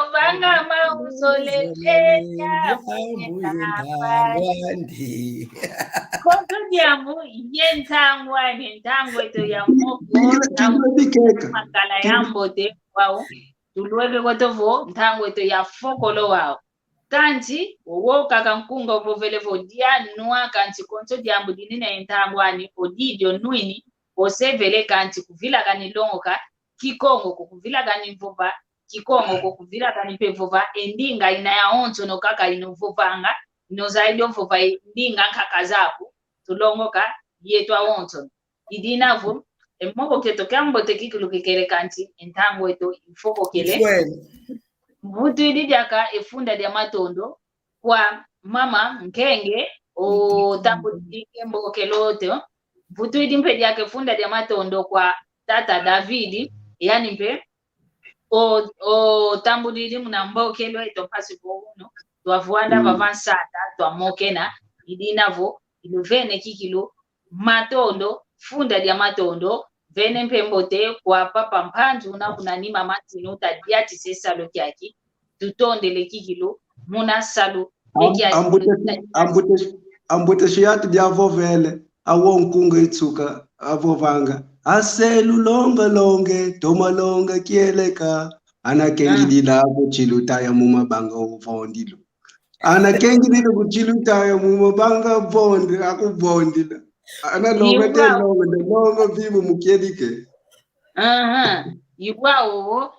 ovanga ma uzolele, ya mbuye ntangwani. Konso diambu, ye ntangwani, ntangu eto ya moko, ntangu makala ya mbote, wau. Tulweke kweto vo, ntangu eto ya fokolo wau. Kansi, wowo kaka nkunga ovovele vo dia nwa, kansi konso diambu dinina ye ntangwani, odidi onwini, osevele kansi kuvilakani longoka Kikongo ko, kuvilakani vova Kikongo ko kuvila kani mpe vova e ndinga ina yawonsono kaka ino vovanga, ino zayidi o vova e ndinga nkaka zaku, tulongoka yeto awonsono. I dina vo, e moko kieto kiambote kikilu kikele kansi, e ntangu eto ifokokele. Ifwene. Mvutwidi diaka e funda dia matondo kwa mama Nkenge, o tambudi nkembokelo oto. Mvutwidi mpe diaka e funda dia matondo kwa tata David, yani mpe o, o tambudidi muna mbokelo eto mpasi vo unu, twavwanda vava nsata, twamokena, i dina vo, iluvene kikilu, matondo, funda dia matondo, vene mpe mbote kwa papa Mpanzu una kuna nima matinu ta diatisa e salu kiaki, tutondele kikilu, muna salu, e kiaki. Ambute, ambute, ambute shiatu dia vovele, awo nkunga itsuka, avovanga. Aselu longa longe, toma longa kieleka, ana kengidila kuchiluta ya mu mabanga ovondilu. Ana kengidila kuchiluta ya mu mabanga vondi, akuvondila. Ana longa te longa, nde longa vivo mukielike. Aha, iwa owo.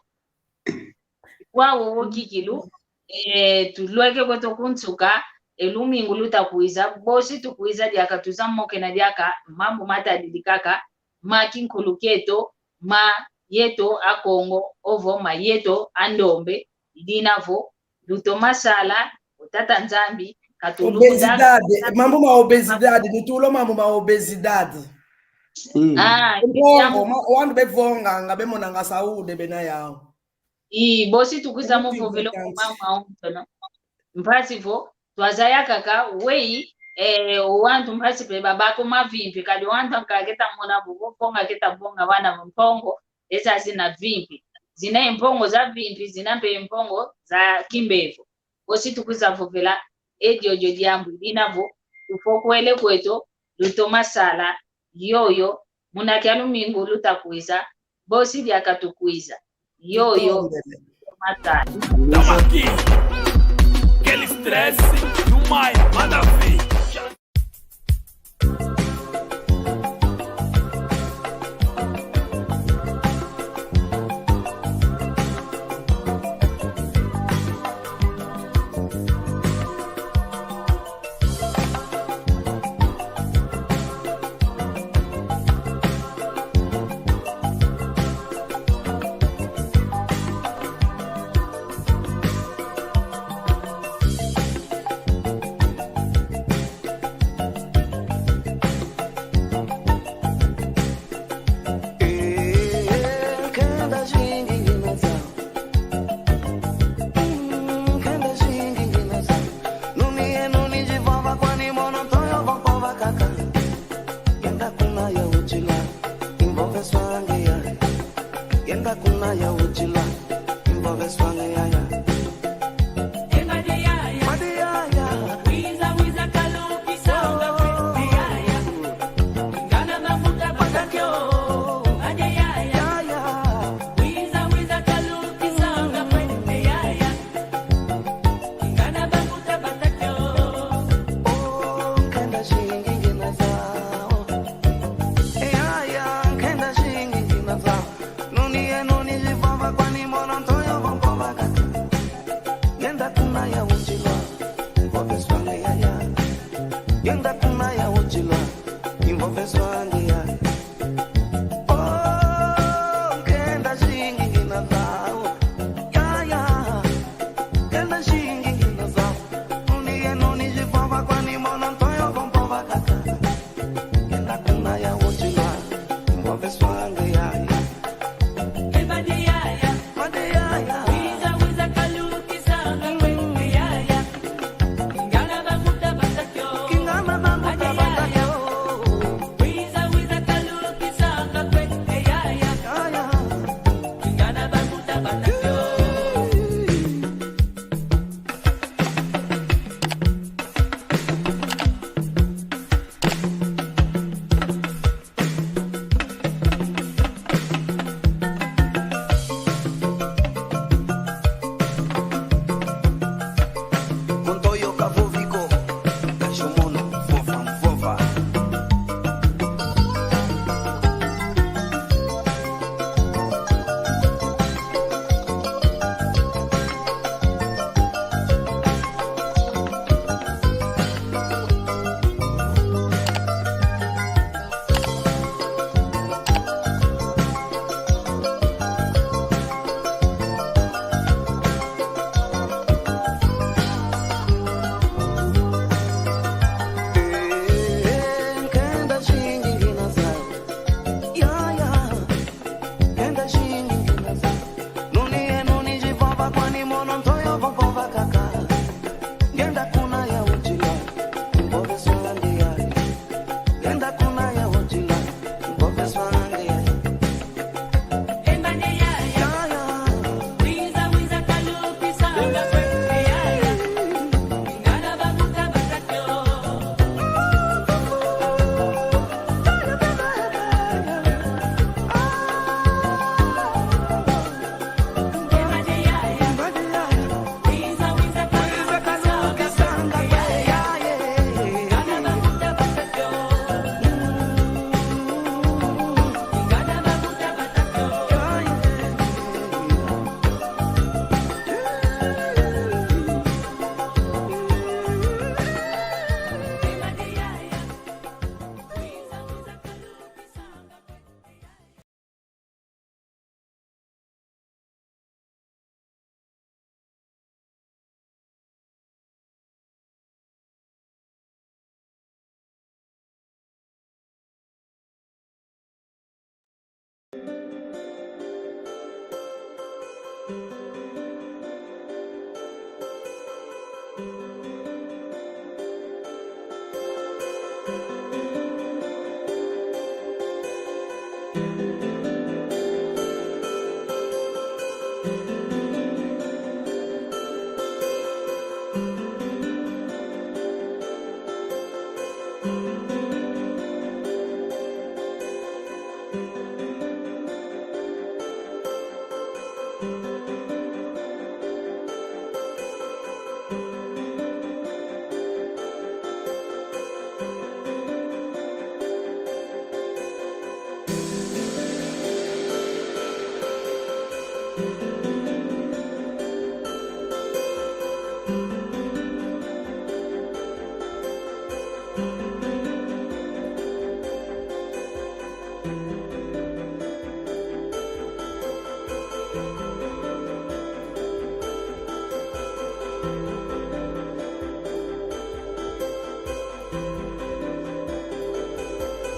Wa wowo kikilu, eh, tulweke kweto kunsuka, e lumingu luta kwiza, bosi tukwiza diaka tuzamokena diaka, mambu matadidi kaka, ma kinkulu kieto, ma yeto Akongo, ovo ma yeto Andombe, i dina vo, lutoma sala, o Tata Nzambi, katulunda. Obesidade, mambu ma obesidade, nitulo mambu ma obesidade. Mm. Ah, mpongo, ma, wandu bevonganga, bemonanga saúde bena yau. I, bosi tukwiza muvovela o mama onsono. Mpasi vo, twazaya kaka, weyi, eh, o wantu mpasi pe babaka o mavimpi, kadi o wantu ankaka keta mona vo, vo mpongo keta bonga vana vo mpongo, eza zina vimpi. Zina e mpongo za vimpi, zina mpe e mpongo za kimbevo. Bosi tukwiza vovela, e diodio diambu, i dina vo, tufokwele kweto, lutoma sala, yoyo, muna kia lumingu luta kwiza, bosi diaka tukwiza. Yoyo, matali. Tamaki, quel stress, you my mother.